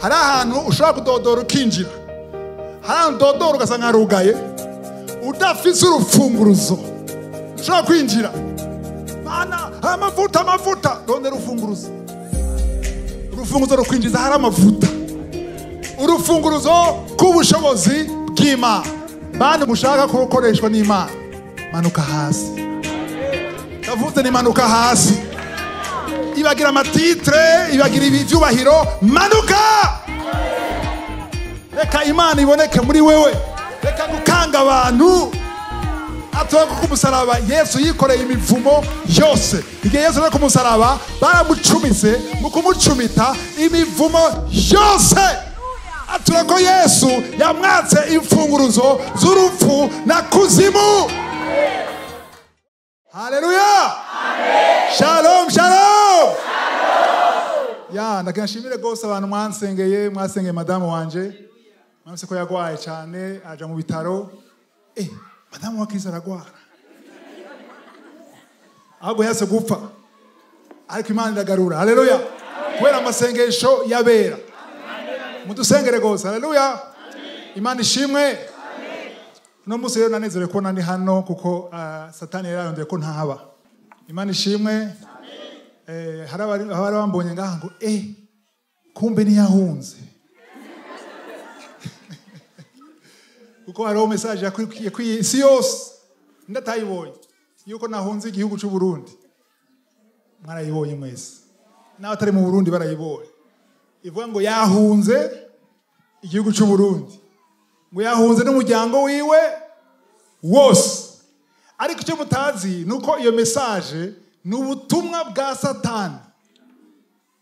Hari ahantu ushobora kudodora ukinjira, hari ahantu udodora ugasanga harugaye, udafise urufunguruzo ushobora kwinjira. Mana, amavuta amavuta, rondera urufunguruzo. Urufunguruzo rukwinjiza hari amavuta, urufunguruzo k'ubushobozi bw'Imana. Bantu mushaka gukoreshwa n'Imana, manuka hasi. Ndavuze ni manuka hasi. Ibagira amatitre, ibagira ibyubahiro, manuka. Reka Imana iboneke muri wewe. Reka gukanga abantu. Atoka ku musaraba, Yesu yikoreye imivumo yose. Igihe Yesu ari ku musaraba, baramucumise, mu kumucumita imivumo yose. Atura ko Yesu yamwatse imfunguruzo z'urupfu na kuzimu. Haleluya. Shalom, shalom. Ya, ndakanshimire gose abantu mwansengeye, mwasengeye madamu wanje. Mwamse ko yagwaye cyane, aja mu bitaro. Madamu wa Kristo aragwara. Ahubwo yase gupfa. Ariko Imana iragarura. Haleluya. Kubera amasengesho yabera. Mudusengere gose. Haleluya. Imana ishimwe. No musi rero nanezerewe ko nandi hano kuko Satani yararondeye ko ntahaba. Imana ishimwe. Hari abari bambonye ngaha ngo kumbe ntiyahunze. Kuko hariho message yakwiye isi yose ndatayibonye yuko nahunze igihugu cy'u Burundi. Mwarayibonye mwese. N'abatari mu Burundi barayibonye. Ivuga ngo yahunze igihugu cy'u Burundi. Ngo yahunze n'umuryango wiwe wose. Ariko icyo mutazi nuko iyo message ni ubutumwa bwa Satani.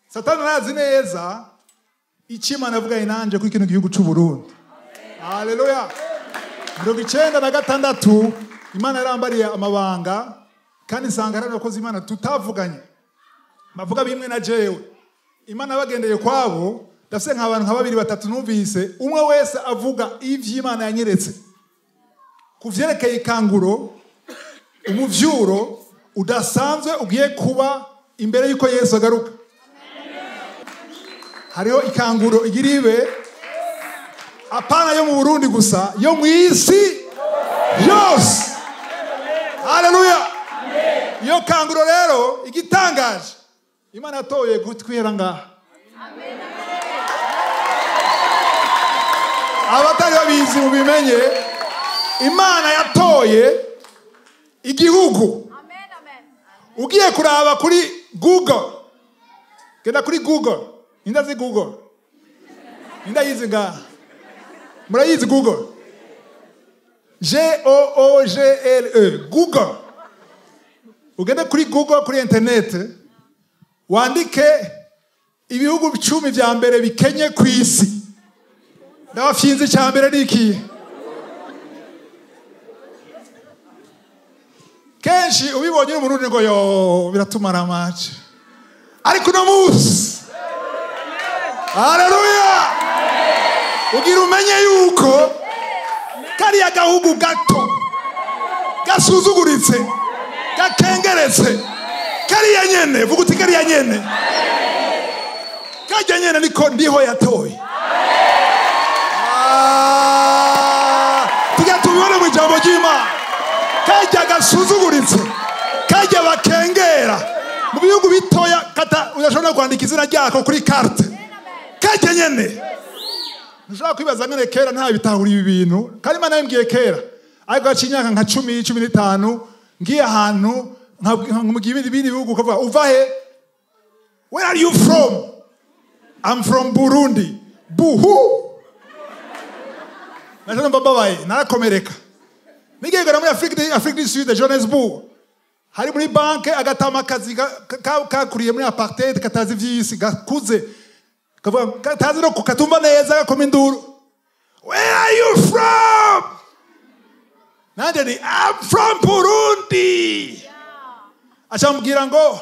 Satani arazi neza icyo Imana avuga inanje kuri kino gihugu cy'u Burundi. Haleluya. 96 Imana yarambariye amabanga kandi nsanga hari abakozi Imana tutavuganye. Bavuga bimwe na jewe. Imana bagendeye kwabo, ndafise nk'abantu nka babiri batatu numvise umwe wese avuga ivy'Imana yanyeretse. Kuvyerekeye ikanguro, umuvyuro udasanzwe ugiye kuba imbere yuko Yesu agaruka. Hariho ikanguro igiribe apana yo mu Burundi gusa, yo mu isi yose. Haleluya. Iyo kanguro rero igitangaje Imana yatoye gutwira ngaha. Abatari babizi mubimenye, Imana yatoye igihugu. Ugiye kuraba kuri Google. Genda kuri Google. Nindazi Google. Nindayizi ngaha. Murayizi Google. G-O-O-G-L-E. Google. Ugende kuri Google kuri internet wandike ibihugu 10 vya mbere bikenye ku isi. Ndabafyinze cya mbere niki? Kenshi ubibonye umurundi ngo yo biratumara amace. Ariko no munsi. Haleluya. Ugira umenye yuko kariya gahugu gato gasuzuguritse gakengeretse kariya nyene, vuga uti kariya nyene, kajya nyene niko ndiho yatoye. Tujya tubibone mu ijambo ry'Imana. Kajya gasuzuguritse, kajya bakengera mu bihugu bitoya, kata udashobora kwandika izina ryako kuri carte. Kajya nyene. Nshaka kwibaza ngene kera nta bitahura ibi bintu. Kandi Imana yambwiye kera. Ariko acinyaka nka 10 15 ngiye ahantu nkamugira ibindi bihugu ukavuga uva he? Where are you from? I'm from Burundi. Buhu. Naje mbabaye narakomereka. Nigegera muri Afrique du Sud, Johannesburg. Hari muri banke agatama kazi kakuriye muri apartheid katazi vyisi gakuze. Kavuga katazi no kukatumva neza gakoma induru. Where are you from? Nanje ni I'm from Burundi. Acambwira ngo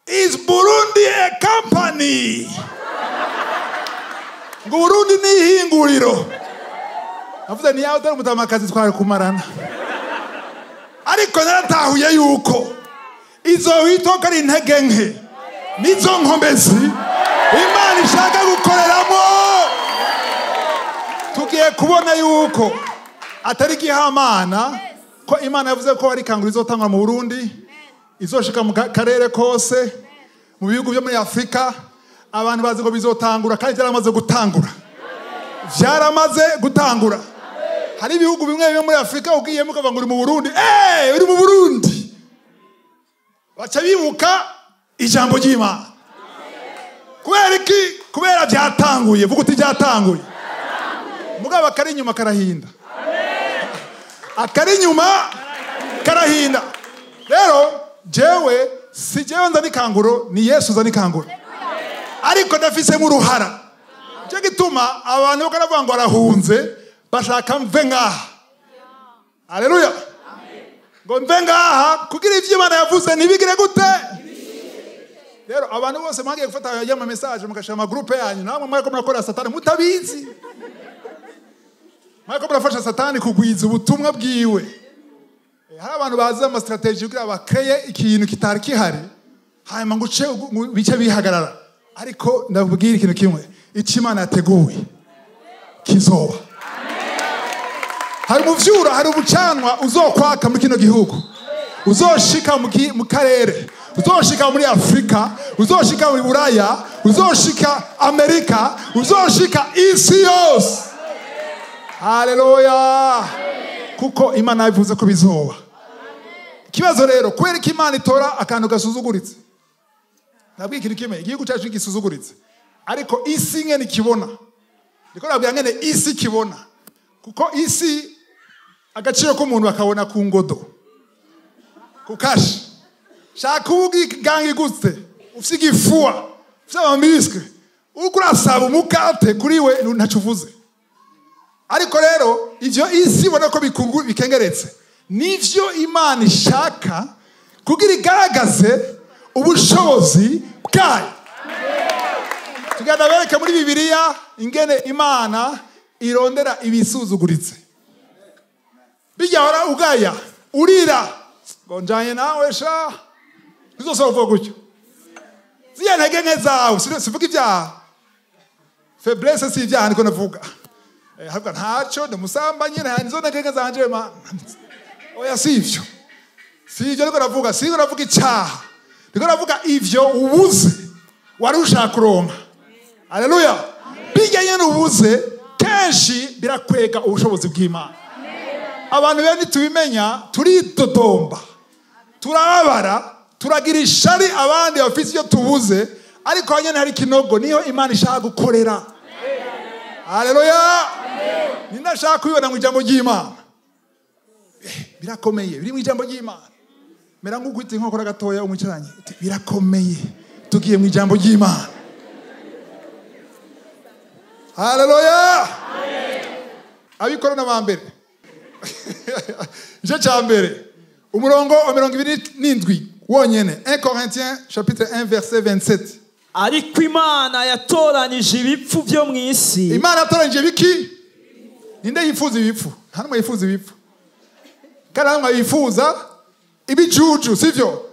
is Burundi a company? Ngo Burundi ni ihinguriro. Avuze ni yawe utari umutamakazi twari kumarana. Ariko naratahuye yuko izo witoka ari intege nke nizo nkomezi Imana ishaka gukoreramo. Ugiye kubona yuko atari gihamana, ko Imana yavuze ko ari kangura izotangwa mu Burundi, izoshika mu karere kose, mu bihugu byo muri Afrika. Abantu bazi ngo bizotangura, kandi byaramaze gutangura. Byaramaze gutangura. Hari ibihugu bimwe bimwe muri Afrika ugiyemo ukavuga ngo uri mu Burundi, uri mu Burundi, baca bibuka ijambo ry'Imana. Kubera iki? Kubera byatanguye. Vuga uti byatanguye. Mugabo akari inyuma karahinda. Akari inyuma karahinda. Rero jewe si jewe nzana ikanguro, ni Yesu nzana ikanguro, ariko ndafisemo uruhara. Cyo gituma abantu bakaravuga ngo arahunze, bashaka mve ngaha. Haleluya. Ngo mve ngaha kugira ivyo Imana yavuze ntibigire gute. Rero abantu bose mwagiye gufata ya message mugashira ama groupe yanyu, namwe mwariko murakora Satani mutabizi. Mwariko murafasha Satani kugwiza ubutumwa bwiwe. Hari abantu bazi ama strategy kugira bakreye ikintu kitari kihari, hanyuma ngo uce bice bihagarara. Ariko ndababwira ikintu kimwe, icyo Imana yateguye kizoba. Hari umuvyura, hari ubucanwa uzokwaka muri kino gihugu, uzoshika mu karere, uzoshika muri Afrika, uzoshika muri Buraya, uzoshika Amerika, uzoshika isi yose. Haleluya. Kuko Imana yavuze ko bizoba. Ikibazo rero, kubera ko Imana itora akantu gasuzuguritse. Nabwiye ikintu kimwe, igihugu cyacu gisuzuguritse, ariko isi ngene ikibona. Ndiko nabwira ngene isi kibona, kuko isi agaciro k'umuntu bakabona ku ngodo, ku kashi. Shaka ubugangi gute, ufise igifuwa, ufise amamiske, uriko urasaba umukate kuri we ntaco uvuze. Ariko rero ivyo isi ibona ko bikengeretse, nivyo Imana ishaka kugira igaragaze ubushobozi bwayo. Tugenda bereke muri Bibiliya ingene Imana irondera ibisuzuguritse. Bijya ora ugaya urira ngo njanye nawe sha, ntuzosaba gutyo. Ziya ntege nke zawe, sivuga ibyaha. Faiblesse si ibyaha niko navuga. Havuga ntaco ndamusambanye, nta nizo ntege nke zanje ma. Oya sivyo. Sivyo niko navuga, sivyo navuga icyaha. Niko navuga ivyo ubuze wari ushaka kuronka. Haleluya. Bijya nyene ubuze kenshi birakwega ubushobozi bw'Imana. Abantu bene tubimenya turidodomba, turababara, turagira ishari abandi bafite ivyo tubuze, ariko hanyene hari kinogo niyo Imana ishaka gukorera. Haleluya. Ninashaka kubibona mu ijambo ry'Imana. Birakomeye, biri mu ijambo ry'Imana. Mera nk'ukwita inkokora gatoya umwicaranye, birakomeye, tugiye mu ijambo ry'Imana. Haleluya. Abikorana ba mbere, igice cya mbere, umurongo wa 27 wonyene. 1 Corinthiens chapitre 1 verset 27. Ariko Imana yatoranije ibipfu byo mu isi. Imana yatoranije biki? Ninde yifuza ibipfu? Nta numwe yifuza ibipfu. Kandi nta numwe yifuza ibijuju, sivyo?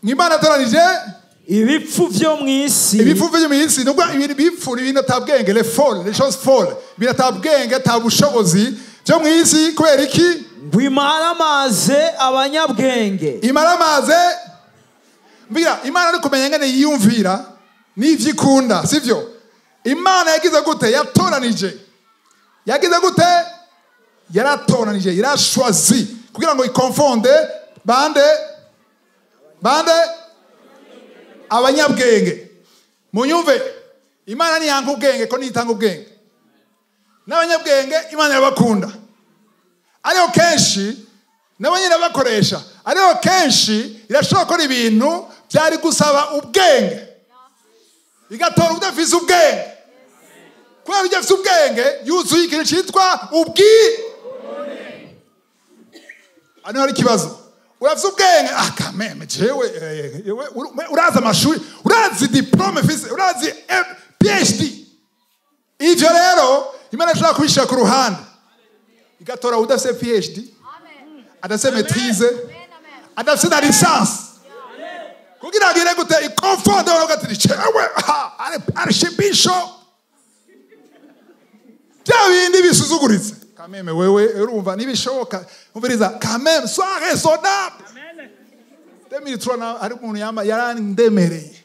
Imana yatoranije ibipfu byo mu isi. Ibipfu byo mu isi, nubwo ibintu bipfu ibintu atabwenge, les folles, les choses folles, ibintu atabwenge, atabushobozi byo mu isi. Kubera iki? Ngo imaramaze abanyabwenge. Imaramaze. Mbira Imana ari kumenya ngene yiyumvira n'ivyo ikunda, sivyo? Imana yagize gute? Yatoranije. Yagize gute? Yaratoranije, irashwazi kugira ngo ikonfonde bande abanyabwenge. Munyumve, Imana niyanga ubwenge ko nitanga ubwenge. N'abanyabwenge Imana irabakunda. Ariko kenshi nabo nyine bakoresha. Ariko kenshi irashobora gukora ibintu byari gusaba ubwenge, igatora udafise ubwenge. Kubera udafise ubwenge yuzuye ikintu cyitwa ubwi. Hano hari ikibazo. Urafise ubwenge, ah kameme jewe urazi amashuri, urazi diplome fise, urazi PhD. Ivyo rero Imana ishobora kubishira ku ruhande, igatora udafise PhD, adafise maîtrise, adafise na licence, kugira agire gute ikonfonde ugati jewe archbishop. Bya bindi bisuzuguritse kameme, wewe urumva nibishoboka. Umviriza, kameme, sois raisonnable. 2003 hari umuntu yamba yarandemereye.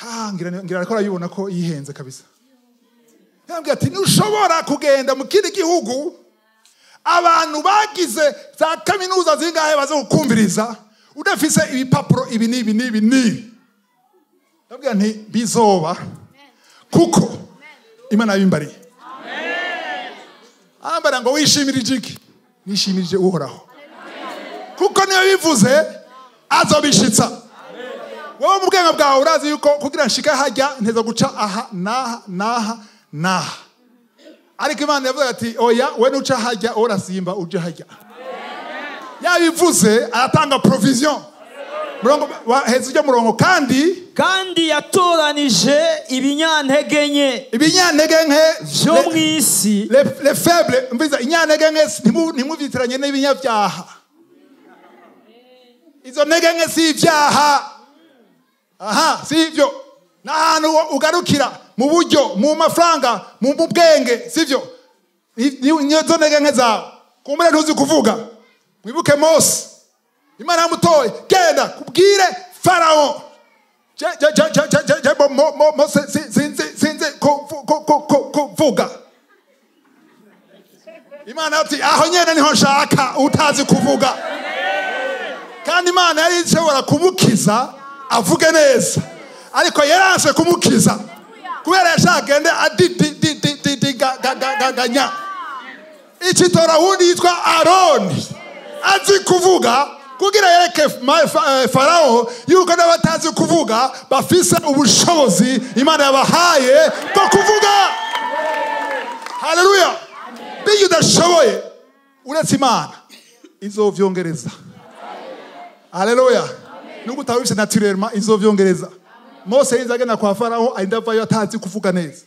Ah, ngira ariko arabibona ko yihenze kabisa. Yambwiye ati ntushobora kugenda mu kindi gihugu, abantu bagize za kaminuza zingahe baze kukumviriza, udafise ibipapuro ibi n'ibi n'ibi n'ibi. Ndabwira nti bizoba kuko Imana yabimbariye. Ambara ngo wishimirije iki? Nishimirije Uhoraho, kuko niyo bivuze azobishitsa. Wowe mu bwenge bwawe urazi yuko kugira nshika hajya nteza guca aha n'aha n'aha n'aha, ariko Imana yavuze ati oya, we nuca hajya, urasimba uje hajya. Yabivuze aratanga provision. Murongo heza ujya murongo. Kandi yatoranije ibinyantege nke ibinyantege nke vyo mw'isi. Les faibles. Mbiza inyantege nke, ntimuvyitiranye n'ibinyabyaha. Izo ntege nke si ibyaha, aha, si ibyo. N'ahantu ugarukira mu buryo, mu mafaranga, mu bwenge, sivyo? Nizo ntege nke zawe. Kumbure ntuzi kuvuga. Mwibuke Mose, Imana yamutoye, genda kubwire Farawo. Mose sinzi kuvuga. Imana ati aho nyene niho nshaka utazi kuvuga. Kandi Imana yari ishobora kumukiza avuge neza, ariko yaranse kumukiza kubera yashaka agende adidididididagagaganya. Ikitora wundi yitwa Aroni azi kuvuga, kugira yereke Farao yuko n'abatazi kuvuga bafise ubushobozi Imana yabahaye bwo kuvuga. Haleluya! Biyo udashoboye uretse Imana izovyongereza. Haleluya! Nubwo utabifise naturellement, izovyongereza. Mose yinze agenda kwa Farao, arinda avayo atazi kuvuga neza.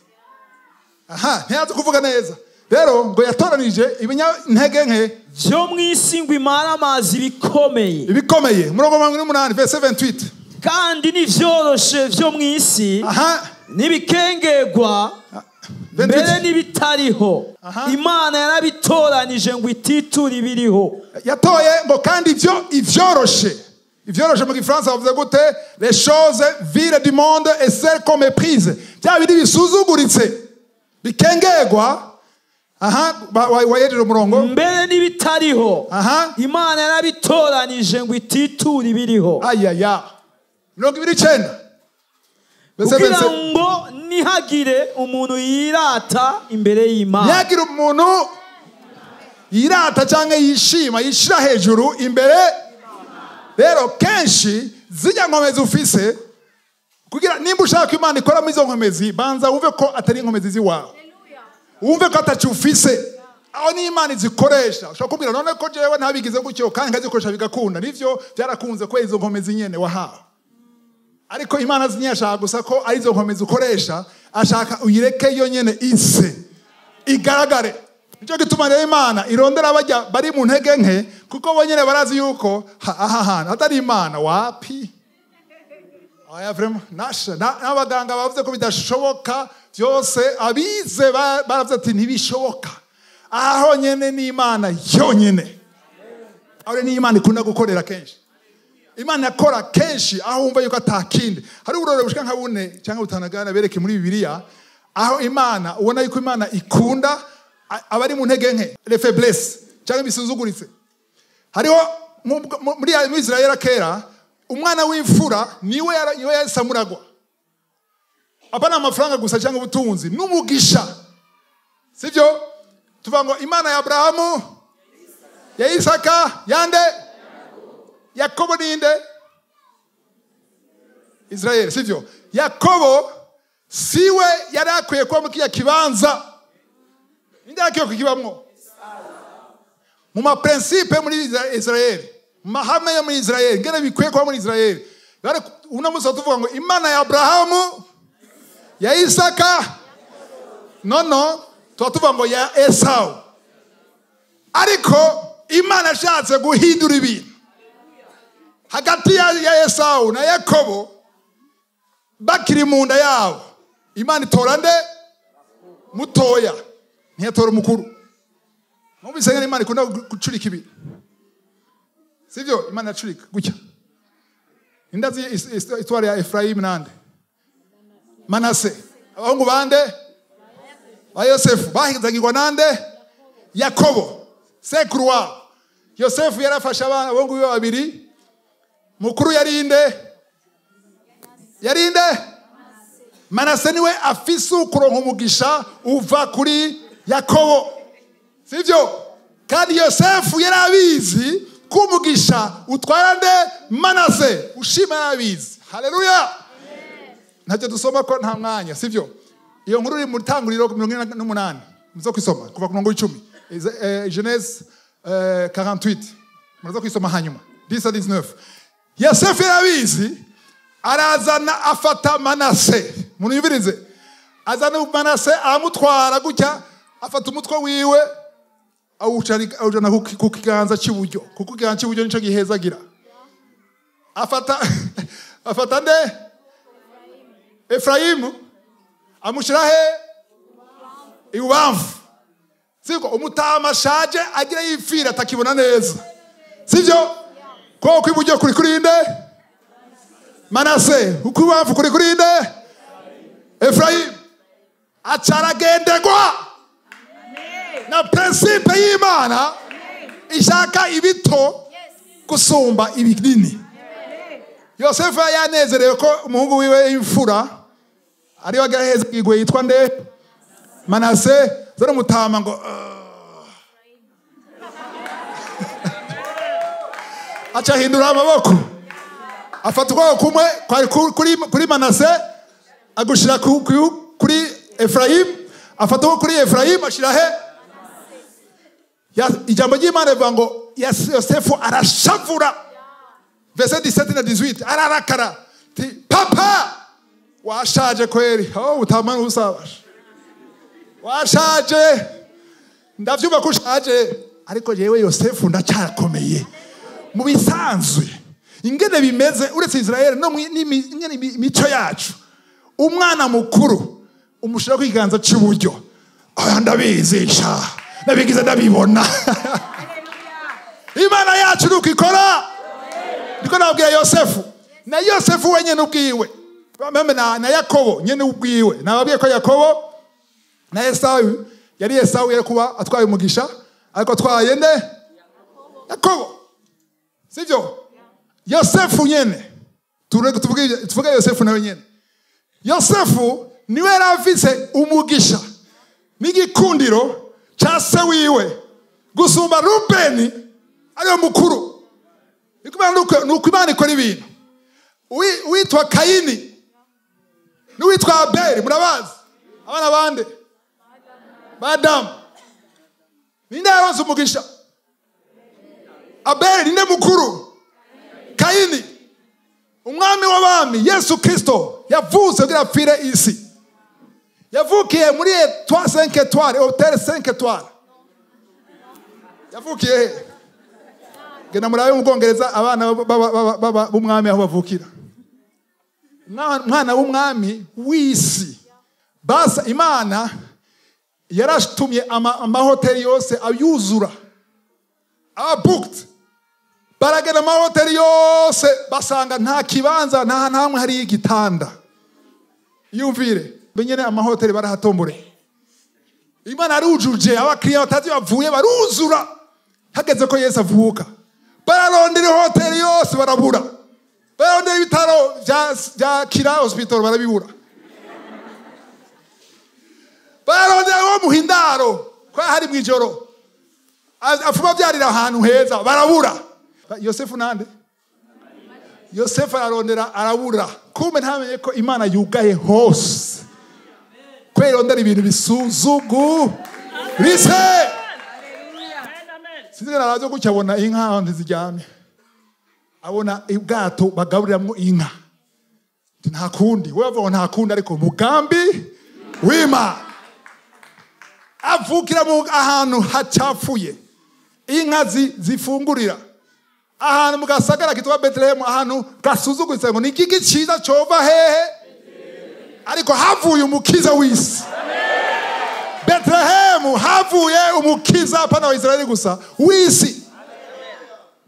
Aha, ntiyazi kuvuga neza. Rero ngo yatoranije ibinyantege nke vyo mw'isi ngo imare amazi ibikomeye. Ibikomeye. Murongo 28, verset 28. Kandi n'ivyoroshe vyo mw'isi n'ibikengegwa mbere n'ibitariho, Imana yarabitoranije ngo ititure ibiriho. Yatoye ngo kandi ivyo ivyoroshe. Ivyoroshe mu gifaransa bavuze gute? Les choses viles du monde et celles qu'on méprise. Bya bindi bisuzuguritse, bikengegwa. Aha, wayejeje umurongo. Mbere n'ibitariho, Imana yarabitoranije ngo ititure ibiriho. Ayaya. 29. Kugira ngo ntihagire umuntu yirata imbere y'Imana. Ntihagire umuntu yirata cyangwa yishima, yishira hejuru imbere. Rero kenshi zijya nkomezi ufise, kugira nimba ushaka Imana ikora muri izo nkomezi, banza wumve ko atari inkomezi ziwawe, wumve ko atacu ufise. Aho ni Imana izikoresha. Ushobora kubwira none ko jewe ntabigize gutyo kandi nkazikoresha bigakunda. Nivyo byarakunze ko izo nkomezi nyene wahawe, ariko Imana zinyashaka gusa ko ari izo nkomezi ukoresha, ashaka uyireke yo nyene ise igaragare. Nicyo gituma rero Imana irondera bajya bari mu ntege nke, kuko bo nyene barazi yuko aha hantu atari Imana wapi. Aya vraiment nasha n'abaganga bavuze ko bidashoboka byose, abize baravuze ati ntibishoboka. Aho nyene ni Imana yonyene. Aho ni Imana ikunda gukorera kenshi. Imana yakora kenshi aho wumva yuko atakindi. Hari uburore bushika nka bune cyangwa butanagana bereke muri Bibiliya, aho Imana ubona yuko Imana ikunda abari mu ntege nke, les faiblesses cyangwa bisuzuguritse. Hariho muri Israel kera umwana w'imfura niwe yasamuragwa. Apana amafaranga gusa cyangwa ubutunzi, n'umugisha. Sivyo? Tuvuga ngo Imana ya Abrahamu, ya Isaka, yande Yakobo ninde? Israel, sivyo? Yakobo siwe yari akwiye kuba mu kiya kibanza. Ninde akwiye kukibamwo? Mu ma principe muri Israel, mu mahame yo muri Israel, ngene bikwiye kuba muri Israel. Bari uno munsi tuvuga ngo Imana ya Abrahamu, ya Isaka, no, tuvuga ngo ya Esau. Ariko Imana ashatse guhindura ibintu hagati ya Esau na Yakobo bakiri mu nda yabo, Imana itora nde? Mutoya ntiyatora umukuru. Numvise ngene Imana ikunda gucurika ibintu. Sivyo? Imana yacurika gutya. Indazi histoire ya Efraim nande Manase. Abahungu bande ba Yosefu bahizagirwa nande? Yakobo sekuru wabo. Yosefu yarafashe abana abahungu biwe babiri. Mukuru yarinde? Yarinde? Manase niwe afise ukuronka umugisha uva kuri Yakobo. Sivyo? Kandi Yosefu yarabizi ko umugisha utwara nde? Manase. Ushima yarabizi. Haleluya. Ntacyo dusoma ko nta mwanya, sivyo? Iyo nkuru iri mu tanguriro 48. Muzo kwisoma kuva ku murongo w'icumi. Genèse 48. Muzo kwisoma hanyuma. 10 à 19. Yosefu yarabizi arazana afata Manase. Muntu yubirize. Azana Manase aramutwara gutya, afata umutwe wiwe awujana ku kiganza cy'iburyo. Kuko ikiganza cy'iburyo nico gihezagira. Afata afata nde? Efraimu amushira he? Ibubamfu. Siko umutama ashaje agira yipfira atakibona neza. Sivyo? Ko kwiburyo kuri kurinde Manase, ukubamfu kuri kurinde Efraim. Acaragendegwa na principe y'Imana ishaka ibito gusumba ibinini. Yosefu yanezerewe ko umuhungu wiwe imfura ariwe agaheza igwe yitwa nde? Manase. Zara mutama ngo aca hindura amaboko, afata ukuboko kumwe kwari kuri Manase agushira kuri Efraim, afata ukuboko kuri Efraim ashira he? Ijambo ry'Imana rivuga ngo Yosefu arashavura. Verset 17 na 18 ararakara ti papa washaje kweli. Oh, utamana usabasha. Washaje. Ndavyumva ko ushaje ariko jewe Yosefu ndacyakomeye. Mu bisanzwe ingene bimeze uretse Israel no ingene imico yacu, umwana mukuru umushira ku kiganza cy'iburyo. Aya ndabizisha nabigize ndabibona. Imana yacu nuko ikora. Ndiko nababwira Yosefu na Yosefu wenyene ubwiwe meme na Yakobo nyene ubwiwe. Nababwiye ko Yakobo na Esawu yari Esawu yari kuba atwaye umugisha ariko atwaye nde? Yakobo. Sivyo? Yosefu nyene tuvuge Yosefu nawe nyene. Yosefu niwe yarafise umugisha n'igikundiro ca se wiwe gusumba Rubeni ariwe mukuru. Nuko Imana ikora ibintu. Uwitwa Kayini n'uwitwa Abeli murabazi, abana bande ba Adamu. Ninde yaronse umugisha? Abeli. Ninde mukuru? Kayini. Umwami w'abami Yesu Kristo yavutse kugira apfire isi. Yavukiye muri étoile 5 étoiles, hôtel 5 étoiles. Yavukiye he? Genda murabe mu Bwongereza abana b'umwami aho bavukira. Umwana w'umwami w'isi. Basa Imana yarashitumye amahoteli yose ayuzura. Aba booked. Baragenda amahoteli yose basanga nta kibanza nta namwe hari igitanda. Yumvire benyene amahoteli barahatombore. Imana arujuje abakiriya batazi bavuye baruzura. Hageze ko Yesu avuka. Bararondera hoteli yose barabura. Bararondera ibitaro bya Kira Hospital barabibura. Bararondera wo muhindaro kwa hari mwijoro. Afuma byarira ahantu heza barabura. Yosefu nande? Yosefu ararondera arabura. Kumbe ntamenye ko Imana yugaye hose. Kwirondera ibintu bisuzugu. Bise. Sinzi narazo gucyabona inka ahantu ziryamye. Abona ubwato bagaburiramwo inka. Nta kundi, wewe avuga nta kundi ariko mugambi w'Imana. Avukira mu ahantu hacafuye. Inka zifungurira. Ahantu mu gasagara kitwa Bethlehem, ahantu gasuzuguritse ngo ni igiki ciza cova hehe? Ariko havuye umukiza w'isi. Betlehemu havuye umukiza, apana wa Israeli gusa, w'isi.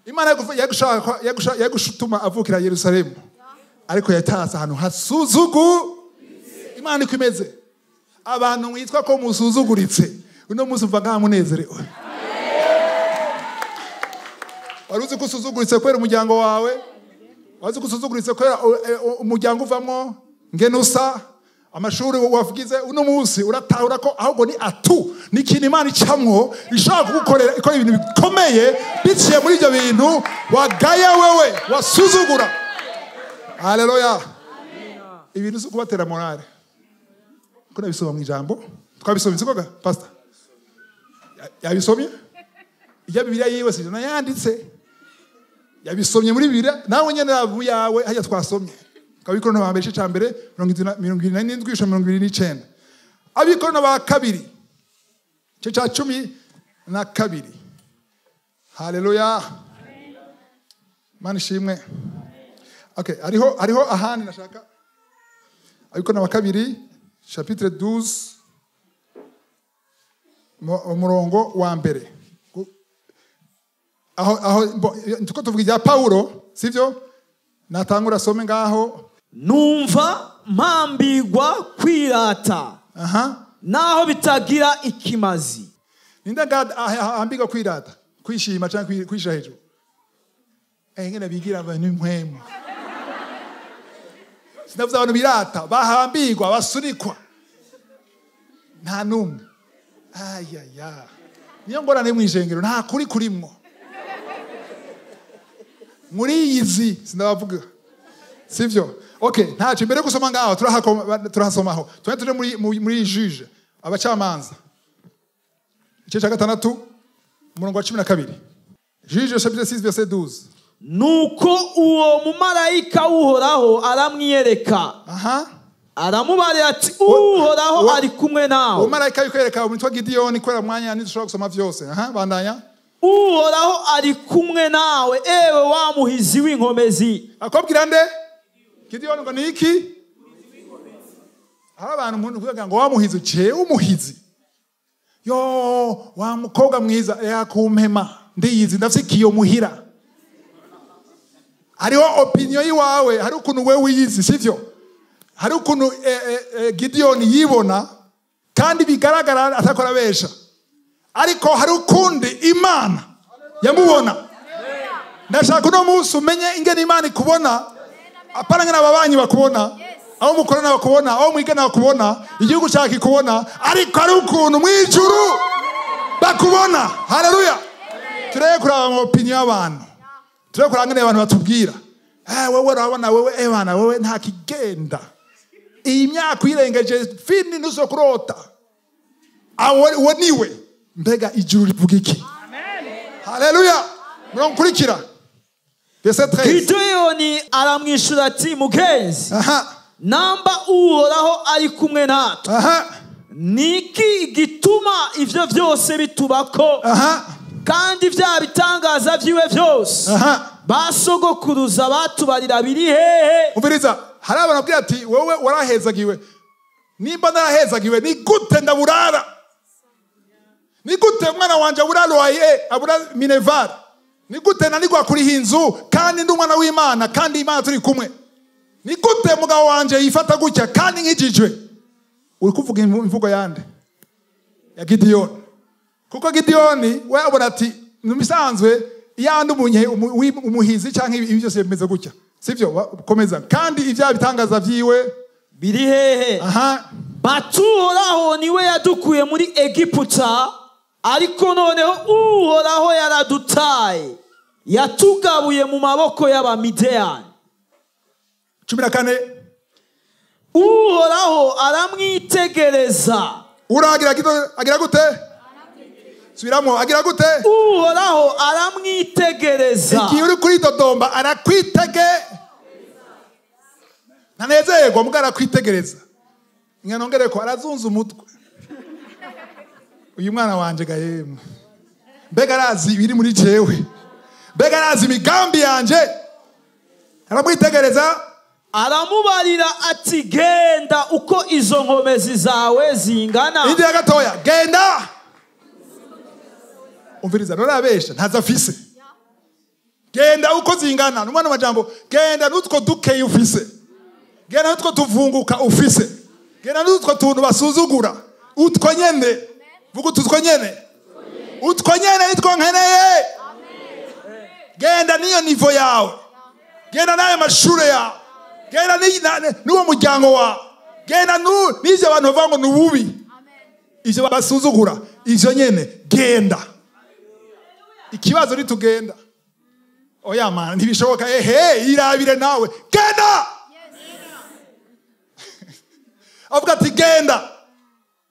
Imana yagushutuma avukira Yerusalemu, ariko yatatse ahantu hasuzugu. Imana niko imeze. Abantu mwitwa ko musuzuguritse, uno munsi mva ngaha munezerewe. Wari uzi ko usuzuguritse kubera umuryango wawe, wari uzi ko usuzuguritse kubera umuryango uvamwo, ngene usa, amashuri wavugize. Uno munsi uratahura ko ahubwo ni atu, ni ikintu Imana icamwo, ishobora kugukorera ikora ibintu bikomeye biciye muri ibyo bintu wagaya wewe wasuzugura. Haleluya. Ibintu si ukubatera morale, ko nabisoma mu ijambo. Twabisomye sikoga pastor yabisomye ijya Bibiliya yiwe, sije nayanditse, yabisomye muri Bibiliya. Nawe nyene rabu yawe hajya twasomye Abikorino ba mbere, igice ca mbere, 77 gushika 29. Abikorino ba kabiri, igice ca 12. Haleluya, Mana ishimwe. Okay, hariho ahandi nashaka. Abikorino ba kabiri, chapitre 12, umurongo wa mbere. Aho tuko tuvuga ibya Paulo, sivyo? Natangura asome ngaho. Numva mpambigwa kwirata, naho bitagira ikimazi. Ninde ahambigwa kwirata, kwishima cyangwa kwishira hejuru? Ngene bigira abantu impwemu. Sinavuze abantu birata, bahambigwa, basunikwa. Nta numwe. Ayaya. Niyo ngorane mwijengero, nta kuri kurimwo. Muri yizi sinabavuga. Sivyo? Okay, ntaco imbere gusoma ngaho turahasomaho. Twe tuje muri juge, abacamanza. Igice ca 6, umurongo wa 12. Juge chapitre 6 verset 12. Nuko uwo mumarayika w'Uhoraho aramwiyereka. Aramubarira ati Uhoraho ari kumwe nawe. Uwo marayika yikwereka umutwa Gidiyoni kwera mwanya ntidushobora gusoma vyose. Bandanya. Uhoraho ari kumwe nawe, ewe wa muhizi w'inkomezi. Akobwira nde? Gidiyoni ngo niki? Hari abantu umuntu kuvuga ngo wa muhizi, je umuhizi. Yo, wa mukobwa mwiza yakumpema, ndiyizi ndafise ikiyo muhira. Hariho opinion yiwawe, hari ukuntu wewe wiyizi, sivyo? Hari ukuntu Gidiyoni yibona kandi bigaragara atakora besha. Ariko hari ukundi Imana yamubona. Ndashaka uno munsi umenye ingene Imana ikubona, apana ngene ababanyi bakubona, aho mukorana bakubona, aho mwigana bakubona, igihugu cyawe kikubona, ariko hari ukuntu mwijuru bakubona. Haleluya. Tureye kuraba mu opinion y'abantu, tureye kuraba ngene abantu batubwira. Wewe urabona wewe bana wewe nta kigenda. Iyi myaka uyirengeje fini nuzo kurota. Awo niwe. Mbega ijuru rivuga iki? Haleluya. Muronkurikira. Verset 13. Gideyoni aramwishura ati mugenzi, namba Uhoraho ari kumwe natwe, niki gituma ivyo vyose bitubako, kandi vya bitangaza vyiwe vyose basogokuruza batubarira biri hehe? Umviriza, hari abantu babwira ati wewe warahezagiwe. Nimba narahezagiwe ni gute ndaburara? Ni gute umwana wanje abura loyer, abura minerval? Ni gute nanigwa kuriha inzu kandi ndi umwana w'Imana kandi Imana turi kumwe? Ni gute mugabo wanje yifata gutya kandi nkijijwe? Uri kuvuga imvugo yande? Ya Gidiyoni. Kuko Gidiyoni we abona ati numisanzwe yandi umuhizi canke ibi byose bimeze gutya. Sivyo? Komeza. Kandi ivya bitangaza vyiwe biri hehe? Batuhoraho niwe yadukuye muri Egiputa, ariko noneho Uhoraho yaradutaye, yatugabuye mu maboko y'Abamidiyani. 14. Uhoraho aramwitegereza. Uragira agira gute? Subiramo, agira gute? Uhoraho aramwitegereza. Igihe uri kuri dodomba arakwitege. Ntanezerwa mbwa arakwitegereza. Nganongere ko arazunza umutwe. Uyu mwana wanje ga yemwe. Mbega arazi ibiri muri jewe. Mbega arazi imigambi yanje. Aramwitegereza. Aramubarira ati genda uko izo nkomezi zawe zingana. Indi ya gatoya, genda. Umviriza, none abesha ntaza afise. Genda uko zingana, numwana majambo, genda nutwo dukeye ufise. Genda nutwo tuvunguka ufise. Genda nutwo tuntu basuzugura. Utwo nyene. Vuga utwo nyene. Utwo nyene nitwo nkeneye. Genda niyo nivo yawe. Genda nayo mashure yawe. Genda n'uwo muryango wawe. Genda n'ivyo abantu bavuga ngo ni ububi. Ivyo basuzugura, ivyo nyene genda. Ikibazo nitugenda. Oya mana ntibishoboka, ehe irabire nawe. Genda. Avuga ati genda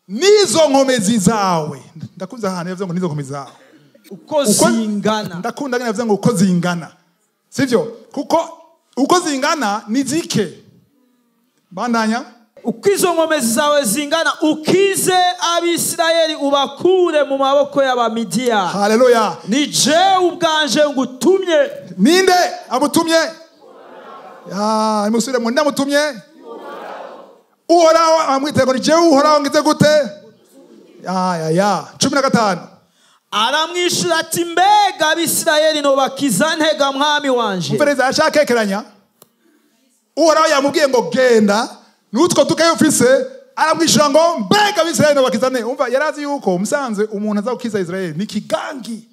nizo nkomezi zawe. Ndakunze ahantu yavuze ngo nizo nkomezi zawe uko zingana. Ndakunda ngene yavuze ngo uko zingana. Sivyo? Kuko uko zingana ni zike. Bandanya. Uko izo nkomezi zawe zingana ukize Abisirayeli ubakure mu maboko y'Abamidiyani. Haleluya. Ni jewe ubwanje ngutumye. Ninde amutumye? Ya, imusubire mu ndamutumye. Uhoraho amwite ngo ni jewe Uhoraho ngize gute? Ya ya ya. 15. Aramwishura ati mbega Abisirayeli no bakiza ntega mwami wanje. Umpereza ashakekeranya. Uhoraho yamubwiye ngo genda nutwo tukayo ufise, aramwishura ngo mbega Abisirayeli no bakiza nte. Umva yarazi yuko umusanze umuntu aza gukiza Israeli ni kigangi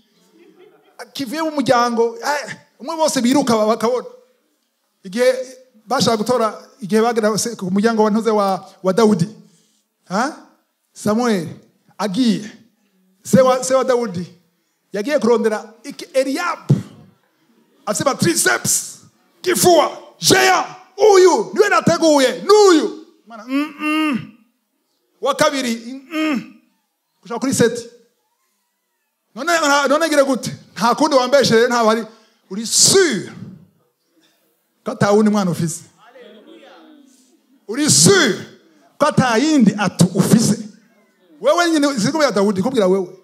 kivuye mu muryango, umwe bose biruka bakabona. Igihe bashaka gutora, igihe bagera ku muryango wa ntuze wa Daudi, ha Samuel agiye se wa Daudi yagiye kurondera Eliab asema triceps kifua géant, uyu niwe nateguye n'uyu mana wa kabiri kushaka kuri seti. None gire gute? Nta kundi wambeshe, nta bari uri sûr ko atawundi mwana ufise. Uri sûr ko atayindi atu ufise. Wewe nyine sikubwira Dawudi, kubwira wewe.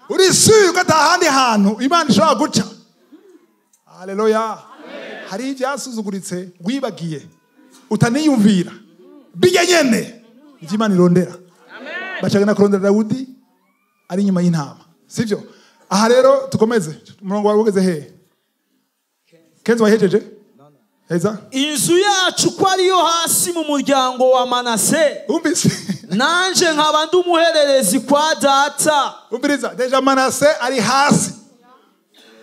Uri sûr ko atahandi hantu Imana ishobora guca. Haleluya. Hari ibyasuzuguritse wibagiye utaniyumvira. Bijya nyene ivyo Imana irondera. Bacagana kurondera Dawudi ari inyuma y'intama. Sivyo? Aha rero tukomeze. Umurongo wawe ugeze he? Kenzo wahejeje? Heza? Inzu yacu ko ariyo hasi mu muryango wa Manase. Umvise? Nanje nkaba ndi umuhererezi kwa data. Umviriza, deja Manase ari hasi.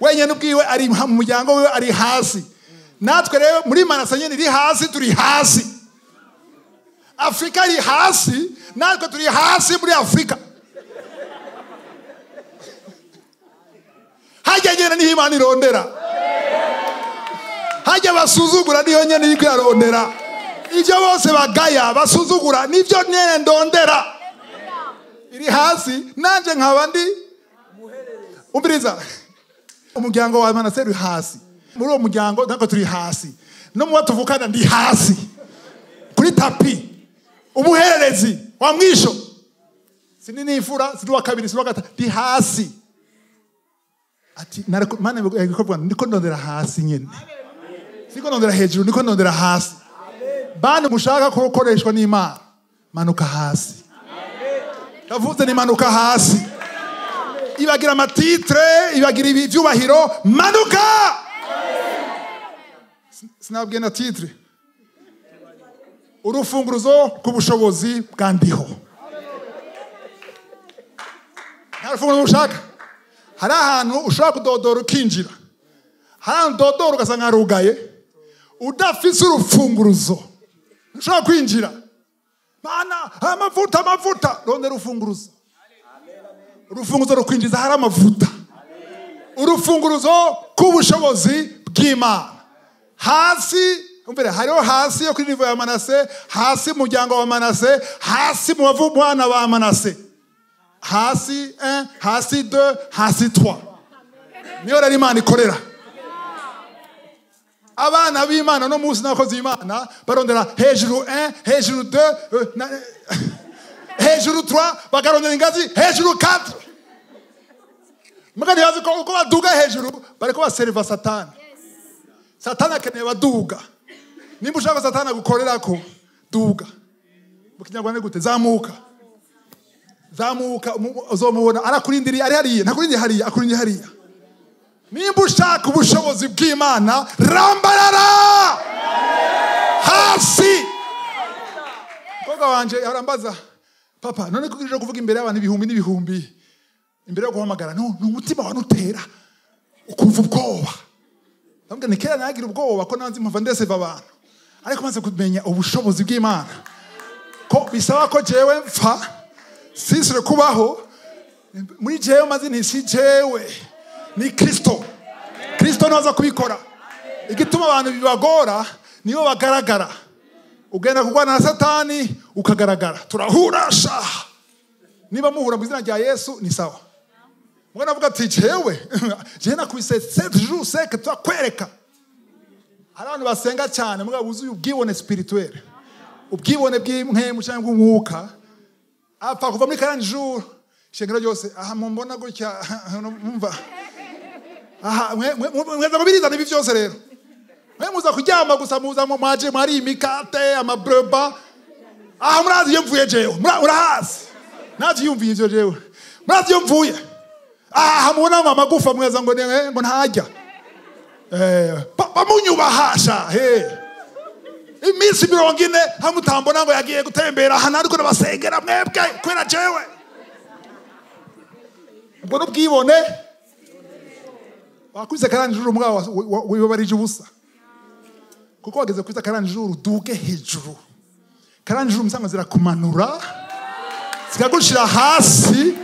Wenyene ubwiwe ari mu muryango wiwe ari hasi. Natwe rero muri Manase nyene iri hasi, turi hasi. Afrika iri hasi, natwe turi hasi muri Afrika. Hajya nyene niho Imana irondera. Hajya basuzugura niho nyene iriko irarondera. Ivyo bose bagaya basuzugura nivyo nyene ndondera. Iri hasi nanje nkaba ndi umviriza. Umuryango wa Manase uri hasi. Muri uwo muryango ntabwo turi hasi. No mu batuvukana ndi hasi. Kuri tapi. Umuhererezi wa mwisho. Sini nifura, sini wa kabiri, sini wa gatatu, ndi hasi. Ati mana ikuvuga ndiko ndondera hasi nyene. Siko ndondera hejuru, ndiko ndondera hasi. Bana mushaka kukoreshwa n'Imana, manuka hasi. Ndavuze ni manuka hasi. Ibagira amatitre, ibagira ibyubahiro, manuka. Sinabwiye na titre. Urufunguruzo rw'ubushobozi bwa ndiho. Nta rufunguruzo ushaka. Hari ahantu ushobora kudodora ukinjira. Hari ahantu udodora ugasanga harugaye. Udafise urufunguruzo ushobora kwinjira. Mana, amavuta, amavuta. Rondera urufunguruzo. Urufunguruzo rukwinjiza hari amavuta. Urufunguruzo rw'ubushobozi bw'Imana. Hasi, umvire, hariho hasi yo kuri nivo ya Manase, hasi mu muryango wa Manase, hasi mu bana ba Manase. Hasi 1, hasi 2, hasi 3. Niyo rero Imana ikorera. Abana b'Imana no munsi n'abakozi b'Imana barondera hejuru 1, hejuru 2, hejuru 3, bakarondera ingazi hejuru 4. Mugani bazi ko uko baduga hejuru bariko baserva Satani. Satani akeneye baduga. Nimba ushaka Satani agukorerako, duga. Mu Kinyarwanda gute? Zamuka. Zamuka uzomubona arakurindiriye, ari hariya, ntakurindiriye hariya, akurindiriye hariya. Nimba ushaka ubushobozi bw'Imana, rambarara hasi. Mukobwa wanje arambaza, papa, none ko uje kuvuga imbere y'abantu ibihumbi n'ibihumbi, imbere yo guhamagara, no, ni umutima wawe utera ukumva ubwoba. Ndamubwira nti kera nagira ubwoba ko nanzi mpava ndeseva abantu, ariko maze kumenya ubushobozi bw'Imana ko bisaba ko jewe mpfa sinsire kubaho muri jewe, maze nti si jewe, ni Kristo. Kristo ntaza kubikora. Igituma abantu bibagora nibo bagaragara. Ugenda kurwana na Satani ukagaragara, turahura sha. Niba muhura mu izina rya Yesu ni sawa. Mwana avuga ati jewe je nakubise 7 jours sec twakwereka. Hari abantu basenga cyane mugabo buzuye ubwibone spirituel, ubwibone bw'impemu cyangwa bw'umwuka, apfa kuva muri 40 jours ishengero ryose aha mumbona gutya mumva aha mweza kubirizana ibi byose. Rero mwe muza kuryama gusa, muza mwaje mwari imikate amabreba aha murazi iyo mvuye jewe, murahazi navyiyumviye ivyo jewe, murazi iyo mvuye aha mubona ngo amagufa mweza ngo ngo ntajya bamunyubahasha iminsi 40 hamutambona ngo yagiye gutembera aha nariko nabasengera mwebwe kwera jewe. Ubwo n'ubwibone wakwize 40 jours mugabo wibabarije ubusa, kuko wageze kwiza 40 jours uduge hejuru. 40 jours musanga zirakumanura zikagushira hasi,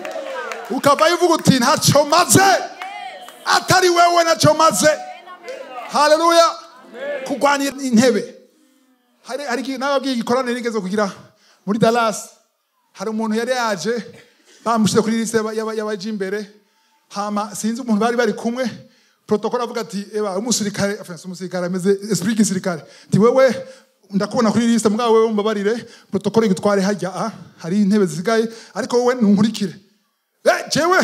ukavayo uvuga uti ntacyo maze atari wewe, ntacyo maze. Haleluya. Kurwanira intebe. Hari nababwiye igikorane nigeze kugira muri Dallas, hari umuntu yari yaje bamushize kuri liste y'abaje imbere, hama sinzi umuntu bari kumwe, protocol avuga ati eba umusirikare, enfin umusirikare ameze esprit gisirikare, ati wewe ndakubona kuri liste mugabo wewe umbabarire protocol igutware hajya hari intebe zisigaye, ariko wewe ntunkurikire. Jewe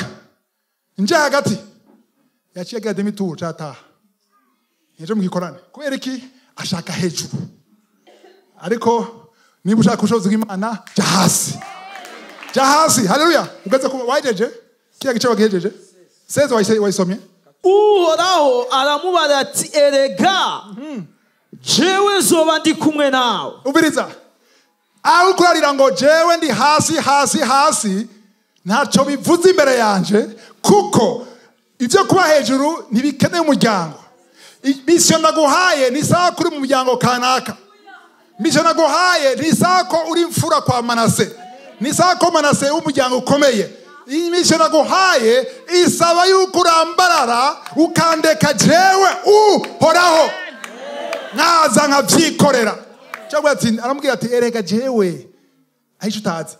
nje hagati yaciye agira demi tour cyataha yaje mu gikorane. Kubera iki? Ashaka hejuru. Ariko niba ushaka ubushobozi bw'Imana, jya hasi, jya hasi. Haleluya. Ugeze ku wajeje kiriya gice wagihejeje seze wayisomye. Uhoraho aramubara ati erega jewe nzoba ndi kumwe nawe. Ubiriza aho kurarira ngo jewe ndi hasi hasi hasi, ntacyo bivuze imbere yanje, kuko ibyo kuba hejuru ntibikeneye umuryango. Mission naguhaye ni sawa kuri mu muryango kanaka. Mission naguhaye ni sawa ko uri mfura kwa Manase, ni sawa ko Manase w'umuryango ukomeye. Mission naguhaye isaba yuko urambarara ukandeka jewe uhoraho naza nkavyikorera. Cyangwa ati aramubwira ati erega jewe ahisho utazi,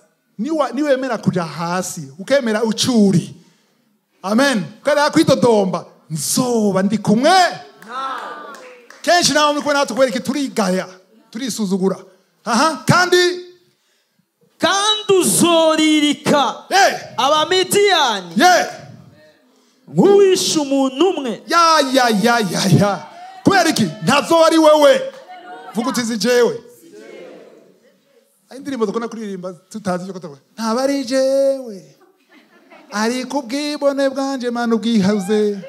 niwemera kuja hasi ukemera ucuri, amen, ukara kwidodomba, nzoba ndi kumwe. Kenshi nawe muri kubona tukwereke turigaya turisuzugura. Aha, kandi uzoririka Abamidiyani nk'uwishe umuntu umwe. Ya ya ya ya ya. Kubera iki? Ntazo ari wewe. Vuga uti si jewe. Indirimbo dukunda kuririmba tutazi icyo kuvuga. Ntaba ari jewe, ariko ubwibone bwanje Mana ubwihaze,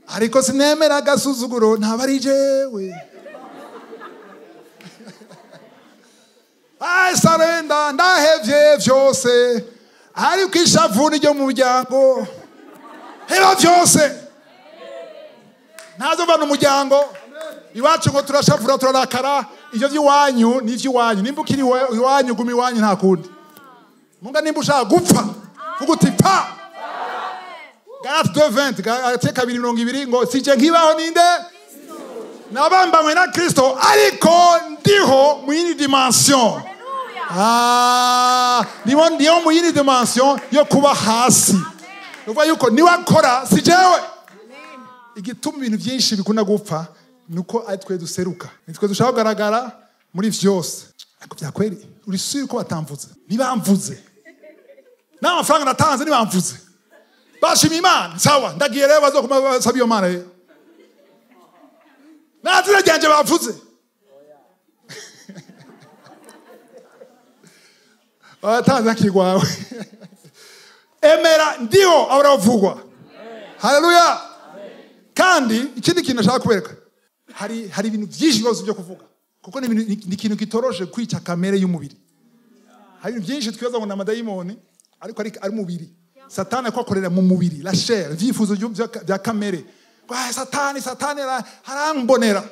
ariko sinemera agasuzuguro, ntaba ari jewe. I surrender, ndahevye vyose, ariko ishavu ryo mu muryango heba vyose. Ntazova mu muryango iwacu ngo turashavura turarakara. Ivyo vy'iwanyu ni ivy'iwanyu. Nimba ukiri iwanyu guma iwanyu, nta kundi. Munga nimba ushaka gupfa vuga uti pa. Galate 2:20, Galate 2:20 ngo sije nkibaho ninde nabambanywe na Kristo, ariko ndiho mu yindi dimension. Niho ndiho mu yindi dimension yo kuba hasi. Nuvuga yuko niwakora si jewe. Igituma ibintu byinshi bikunda gupfa nuko ari twe duseruka, nitwe dushaka kugaragara muri vyose. Ariko byakweri uri sûr ko batamvuze? Nibamvuze n'amafaranga natanze, nibamvuze bashima Imana, sawa ndagiye rero bazokuma basaba iyo Mana. Nta zina ryanje bavuze. Watanze akigwawe. Emera ndiho abaravugwa. Haleluya. Kandi ikindi kintu nashaka kubereka, hari ibintu byinshi rwose byo kuvuga, kuko ni ikintu kitoroshe kwica kamere y'umubiri. Hari ibintu byinshi twibaza ngo ni amadayimoni, ariko ari umubiri. Satani ko akorera mu mubiri, la chair, ibyifuzo bya kamere. Satani arambonera.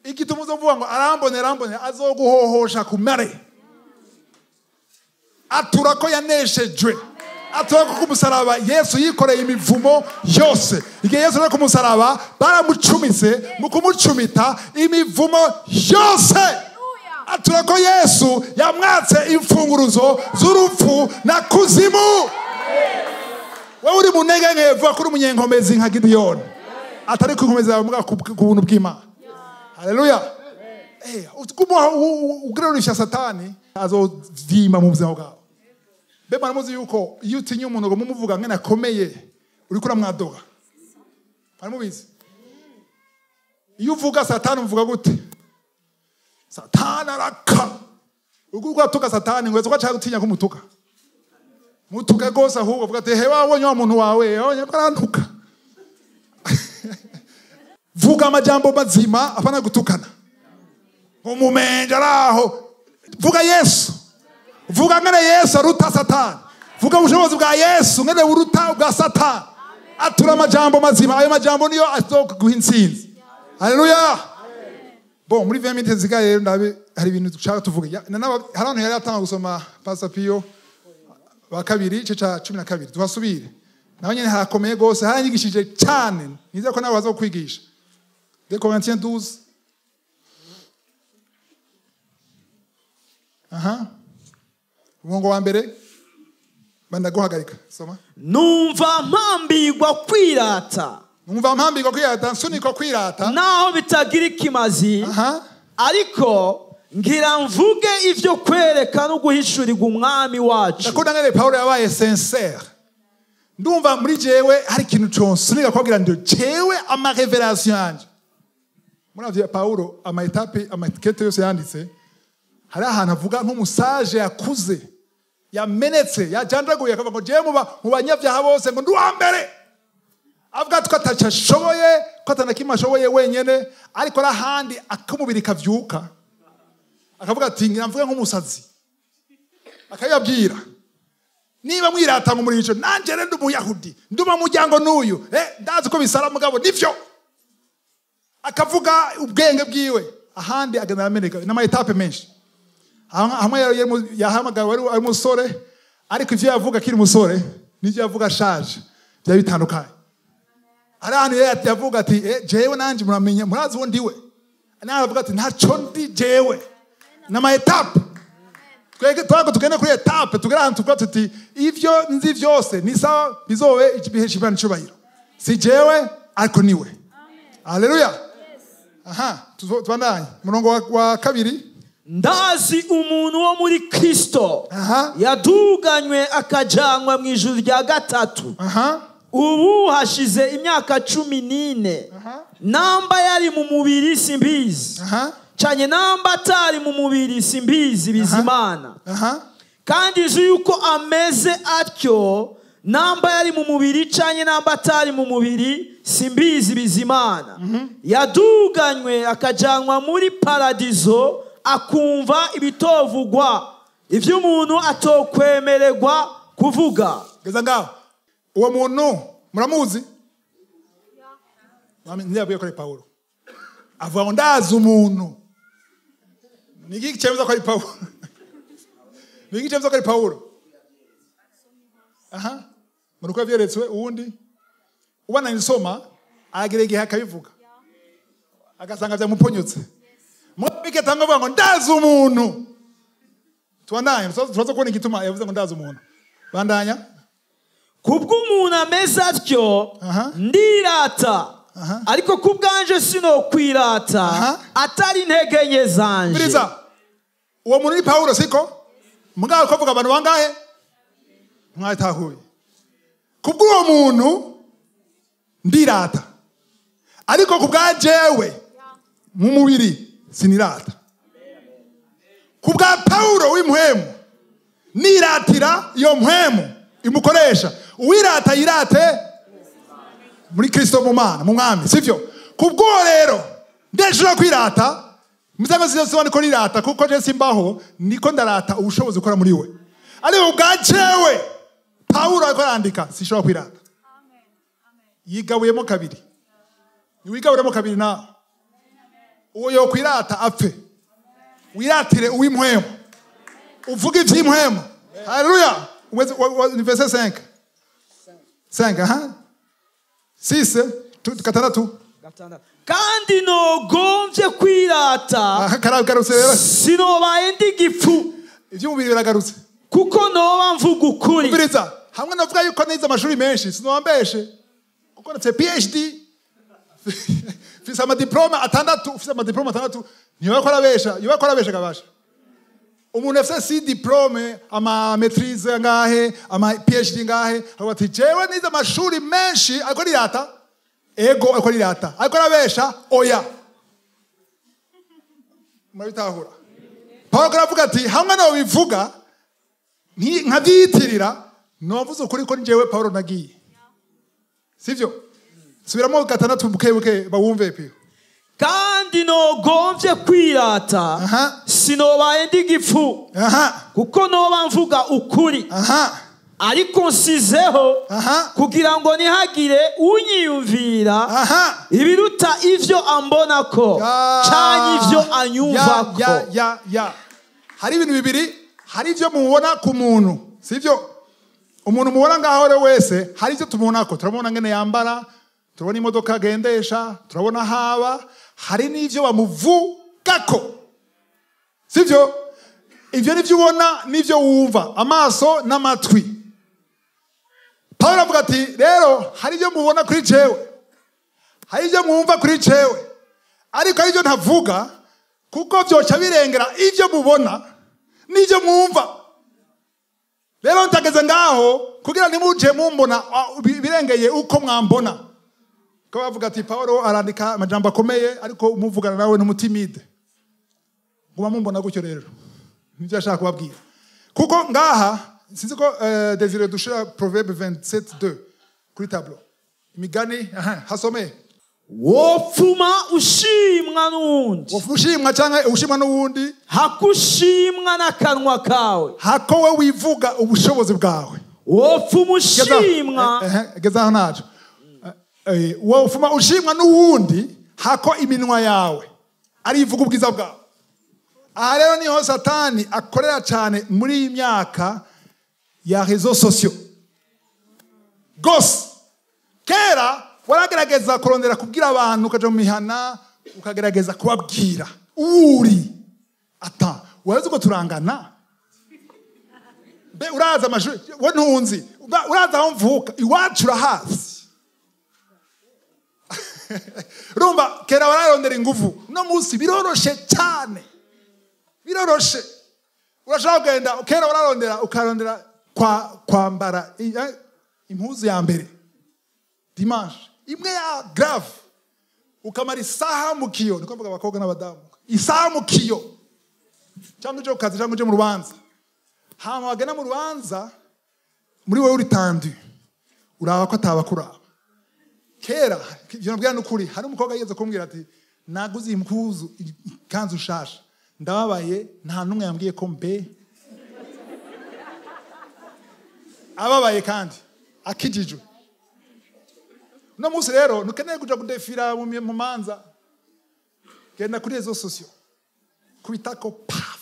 Igituma uzovuga ngo arambonera, azoguhohosha kumare. Atura ko yaneshejwe. Atura ko kumusaraba Yesu yikoreye imivumo yose. Igihe Yesu ari kumusaraba baramucumise, mu kumucumita imivumo yose. Atura ko Yesu yamwatse imfunguruzo z'urupfu na kuzimu. Wewe uri mu ntege nke, vuga ko uri umunyenkomezi nka Gideyoni. Atari kunkomeza muga ku buntu bw'Imana. Haleluya. Ugranisha Satani azovyima mu buzima bwawe. Be maramuzi yuko iyo utinya umuntu ngo mumuvuga ngene akomeye uriko uramwadoga. Maramubizi. Iyo uvuga Satani umuvuga gute? Satani araka. Uriko uratuka Satani ngo azoka gutinya kumutuka. Mutuka gose ahubwo uvuga ati he wabonye wa muntu wawe, wabonye ko arantuka. Vuga amajambo mazima apana gutukana. Umumenje araho. Vuga Yesu. Vuga ngene Yesu aruta Satani. Vuga ubushobozi bwa Yesu ngene buruta bwa Satani. Atura amajambo mazima, ayo majambo niyo azoguha intsinzi. Haleluya. Bon, muri 20 minutes zigaye ndabe hari ibintu dushaka tuvuge. Hari abantu yari atanga gusoma Pastor Pio wa kabiri igice ca 12 tuhasubire. Naho nyene harakomeye gose, haranyigishije cyane. Nizeye ko nawe bazokwigisha. 2 Corinthiens 12. Aha. Umurongo wa mbere bandaguhagarika soma. Numva mpambirwa kwirata. Numva mpambirwa kwirata, nsunikwa kwirata. Naho bitagira ikimazi. Aha. Ariko ngira mvuge ivyo kwereka no guhishurirwa umwami wacu. Ndakunda ngene Paulo yabaye sincere. Ndumva muri jewe hari ikintu consunika kwabwira ndo jewe ama revelation yanje. Muravye Paulo ama etape ama etikete yose yanditse, hari ahantu avuga nk'umusaje yakuze yamenetse yajandaguye akavuga ngo jewe mu banyabyaha bose ngo ndi uwa mbere. Avuga ko atacashoboye, ko atanakimwe ashoboye wenyene, ariko ari ahandi akumubiri kavyuka akavuga ati ngira mvuge nk'umusazi. Akababwira niba mwirata ngo muri ico nanje rero ndi umuyahudi, nduma muryango n'uyu, ndazi ko bisara mugabo nivyo. Akavuga ubwenge bwiwe, ahandi agenda ameneka n'ama etape menshi. Hamwe yahamagawe ari umusore, ariko ivyo yavuga akiri umusore n'ivyo yavuga ashaje byari bitandukanye. Hari ahantu yavuga ati jewe nanje muramenya murazi uwo ndiwe. Nawe avuga ati ntaco ndi jewe. N'ama etape. Twege twako tugende kuri etape tugera ahantu tuvuga tuti ivyo nzi vyose ni sawa bizobe ibihesha Imana icubahiro. Si jewe ariko niwe. Haleluya. Aha, tubandanye. Murongo wa kabiri. Ndazi umuntu wo muri Kristo yaduganywe akajanwa mu ijuru rya gatatu. Aha. Ubu hashize imyaka 14. Namba yari mu mubiri simbizi. Aha. Canye namba atari mu mubiri simbizi bizimana. Aha. Kandi nzi yuko ameze atyo, namba yari mu mubiri canye namba atari mu mubiri simbizi bizimana. Yaduganywe akajanwa muri paradizo akumva ibitovugwa ivyo umuntu atokwemererwa kuvuga. Geza ngaho. Uwo muntu muramuzi? Mami ndiyavuye kuri Paulo. Avuga ngo ndazi umuntu. Niki cyemeza ko ari Paulo? Niki cyemeza ko ari Paulo? Aha. Muruko yavyeretswe uwundi ubana nisoma aragira igihe akabivuga. Agasanga byamuponyotse. Mubike tanga avuga ngo ndazi umuntu. Tubandanye, turaza kubona igituma yavuze ngo ndazi umuntu. Bandanya. Kubw'umuntu ameze atyo ndirata. Ariko kubwanje sinokwirata atari intege nke zanje. Biriza. Uwo muntu ni Paulo siko? Mugabo ko avuga abantu bangahe? Mwatahuye. Kubw'uwo muntu ndirata. Ariko kubwa jewe Mu mubiri sinirata. Ku bwa Pawulo w'impwemu niratira iyo mpwemu imukoresha. Uwirata yirate muri Kristo, mu Mana, mu Mwami, sivyo? Kubwo rero ndeshobora kwirata muzago zose niko nirata, kuko je simbaho, niko ndarata ubushobozi ukora muri we. Ariko ubwa jewe Pawulo ariko arandika, sinshobora kwirata. Yigabuyemo kabiri. Niwigaburemo kabiri nawe. Uwo yokwirata apfe. Wiratire uw'impwemu, uvuge ivy'impwemu. Haleluya. Verset 5. 5, aha. 6, 6. Kandi nogomvye kwirata, Aha, karagarutse rero. sinobaye ndi gipfu, Ivy'umubiri biragarutse. kuko noba mvuga ukuri. Umviriza, hamwe navuga yuko nize amashuri menshi, sinobambeshe. Kuko nafise PhD, mfise amadiplome 6, ufise amadiplome 6, ntiyoba ko arabesha, yoba ko arabesha kabasha. Umuntu afise si diplome, ama maîtrise ngahe, ama PhD ngahe, avuga ati jewe nize amashuri menshi, ariko nirata. Ego, ariko nirata. Ariko arabesha, oya. Murabitahura. Paul aravuga ati hamwe nawe bivuga nkavyitirira, novuze ukuri ko njyewe Paul nagiye. Sivyo? Subiramo 6 buke buke bawumve pio. Kandi nogomvye kwirata, sinobaye ndi gipfu, kuko noba mvuga ukuri. Ariko nsizeho kugira ngo ntihagire unyiyumvira ibiruta ivyo ambonako canke ivyo anyumvako. Ya. Hari ibintu bibiri, hari ivyo mubona ku muntu, sivyo? Umuntu mubona ngaho rero wese, hari ivyo tumubonako. Turabona ngene yambara, turabona imodoka agendesha, turabona haba, hari n'ivyo bamuvugako. Sivyo? Ivyo nivyo ubona n'ivyo wumva, amaso n'amatwi. Pawulo avuga ati rero hari ivyo mubona kuri jewe, hari ivyo mwumva kuri jewe, ariko hari ivyo ntavuga kuko vyoca birengera ivyo mubona n'ivyo mwumva. Rero ntageze ngaho kugira ntimuje mumbona birengeye uko mwambona. Ko bavuga ati Pawulo arandika amajambo akomeye, ariko umuvugana nawe n'umutimide. Nguma mumbona gutyo rero. Nivyo ashaka kubabwira. Kuko ngaha sinzi ko Desire dushira Proverbe 27:2 kuri tableau. Imigani, hasome. Wopfuma ushimwa n'uwundi. Wopfuma ushimwa canke ushimwa n'uwundi. Hakushimwa n'akanwa kawe. Hako we wivuga ubushobozi bwawe. Wopfuma ushimwa. Geza aho naco. Wopfuma ushimwa n'uwundi hako iminwa yawe ari ivuga ubwiza bwawe. Aha rero niho Satani akorera cyane muri iyi myaka ya réseaux sociaux. Gose kera waragerageza kurondera kubwira abantu, ukaja mu mihana ukagerageza kubabwira uri ata urazi ko turangana, mbe uraza amashuri we ntunzi, uraza aho mvuka iwacu urahazi. Urumva kera wararondera ingufu, no munsi biroroshe cyane, biroroshe. Urashaka kugenda kera wararondera ukarondera kwambara impuzu ya mbere dimanche imwe ya grave, ukamara isaha mu kiyo. Niko mvuga abakobwa n'abadamu, isaha mu kiyo, cyangwa uje ku kazi cyangwa uje mu rubanza. Hama wagenda mu rubanza muri wewe uri tendu, uraba ko atabakuraba. Kera ivyo nabwira n'ukuri, hari umukobwa yigeze kumbwira ati naguze impuzu ikanzu nshasha, ndababaye nta numwe yambwiye ko mbe ababaye kandi akijijwe. No munsi rero ntukeneye kuja kudefira mu manza, genda kuri réseaux sociaux, kubitako paf,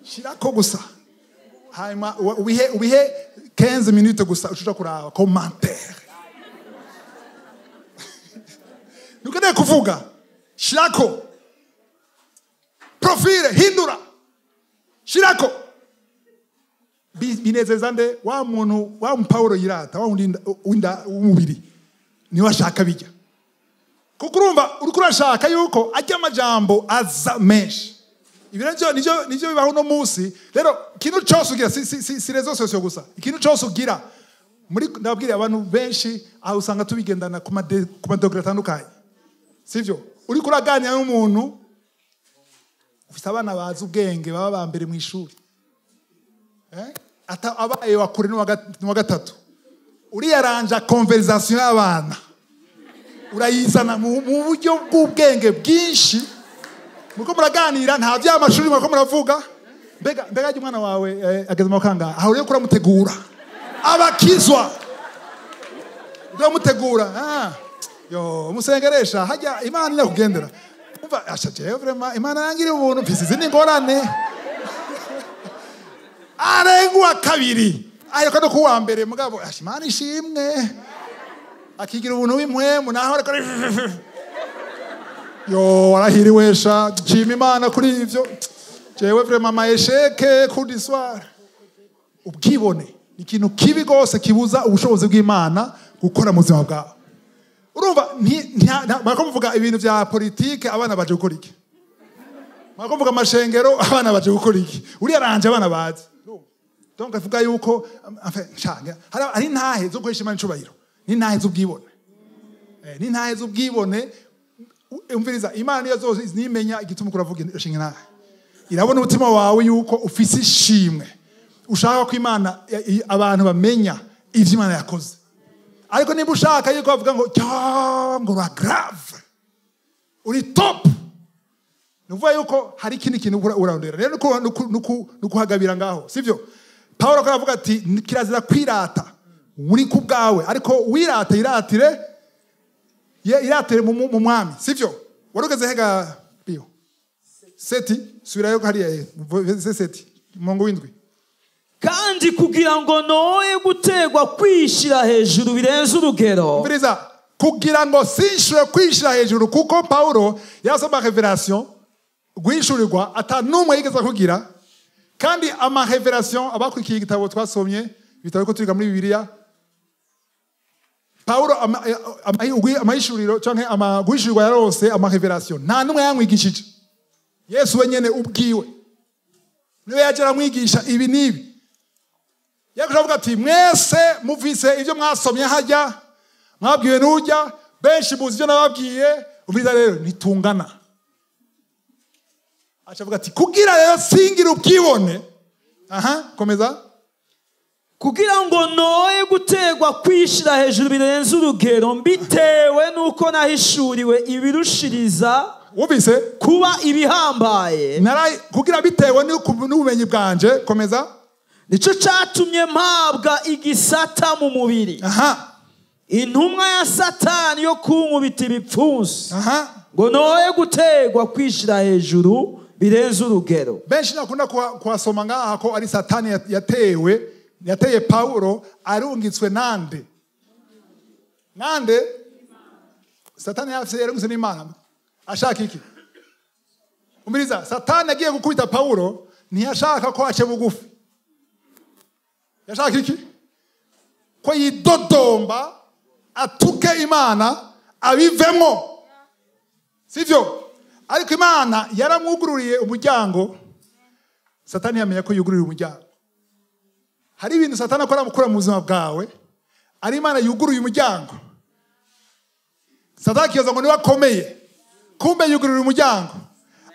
shirako gusa, hanyuma ubihe 15 minutes gusa ucuja kuraba commentaire. Ntukeneye kuvuga, shirako profile, hindura, shirako. Binezeza nde? Wa muntu wa Paulo yirata, wa wundi w'umubiri niwe ashaka bijya. Kuko urumva uriko urashaka yuko ajya amajambo aza menshi. Ibi nivyo bibaho no munsi. Rero ikintu cyose ugira si réseaux sociaux gusa, ikintu cyose ugira muri, ndababwira abantu benshi aho usanga tubigendana ku madogre atandukanye, sivyo? Uriko uraganira n'umuntu ufite abana bazi ubwenge baba ba mbere mu ishuri, abaye wa kure n'uwa gatatu, uriyaranja conversation y'abana urayizana mu buryo bw'ubwenge bwinshi. Muriko muraganira nta by'amashuri muriko muravuga, mbega mbega umwana wawe ageze mu kangahe, aho rero kuramutegura abakizwa, uramutegura yo musengeresha hajya Imana irakugendera. Umva asha jewe vraiment Imana yangiriye ubuntu mfise izindi ngorane. Arengwa kabiri ayo kano kuwa mbere mugabo asha Imana ishimwe akigira ubuntu w'impwemu naho ariko yo warahiriwe sha nshima Imana kuri ivyo jewe vraiment ma échec coup du soir. Ubwibone ni ikintu kibi gose kibuza ubushobozi bw'Imana gukora mu buzima bwawe. Urumva bariko muvuga ibintu vya politike abana baje gukora iki, bariko muvuga amashengero abana baje gukora iki, uriyaranje abana bazi. Donc avuga yuko enfin nshanga hari intahe zo guhesha Imana icubahiro, ni intahe z'ubwibone, ni intahe z'ubwibone. Umviriza Imana niyo zose nimenya igituma kuravuga ishinga intahe, irabona umutima wawe yuko ufise ishimwe ushaka ko Imana abantu bamenya ivyo Imana yakoze. Ariko niba ushaka yuko bavuga ngo ngo ra grave uri top, nuvuga yuko hari ikindi kintu urarondera. Rero nukuhagabira ngaho, sivyo? Paulo aravuga ati kirazira kwirata muri ku bwawe, ariko wirata iratire iratire mu mwami, sivyo? Warugeze hega bio seti subirayo hariya seti murongo w'indwi. Kandi kugira ngo noye gutegwa kwishira hejuru birenze urugero. Umviriza, kugira ngo sinshire kwishira hejuru, kuko Paulo yasoma revelation guhishurirwa ata numwe yigeze kugira. Kandi ama revelation abakurikiye igitabo twasomye ibitabo ko turiga muri Bibiliya, Paulo amahishuriro canke ama guhishurirwa yarose ama revelation nta numwe yamwigishije. Yesu wenyene ubwiwe niwe yaje aramwigisha ibi nibi. Yakuvuga ati mwese muvise ivyo mwasomye hajya mwabwiwe n'ujya benshi muzi ivyo nababwiye. Umviriza rero nitungana. Acavuga ati kugira rero singira ubwibone. Aha, komeza. Kugira ngo noye gutegwa kwishira hejuru birenze urugero mbitewe nuko nahishuriwe ibirushiriza wumvise kuba ibihambaye. Narayi kugira bitewe n'ubumenyi bwanje. Komeza. Nico catumye mpabwa igisata mu mubiri. Aha. Intumwa ya Satani yo kunkubita ibipfunsi. Aha. Ngo noye gutegwa kwishira hejuru birenze urugero. Benshi nakunda kuwasoma ngaha ko ari Satani yatewe, yateye Paulo arungitswe nande? Nande? Satani yafise yarungitswe n'Imana. Ashaka iki? Umviriza, Satani agiye gukubita Paulo ntiyashaka ko ace bugufi. Yashaka iki? Ko yidodomba atuke Imana abivemo, sivyo? Ariko Imana yaramwugururiye umuryango. Satani yamenye ko yugururiye umuryango. Hari ibintu Satani akora mukura mu buzima bwawe, ari Imana yuguruye umuryango. Satani akibaza ngo niwe akomeye, kumbe yugururiye umuryango.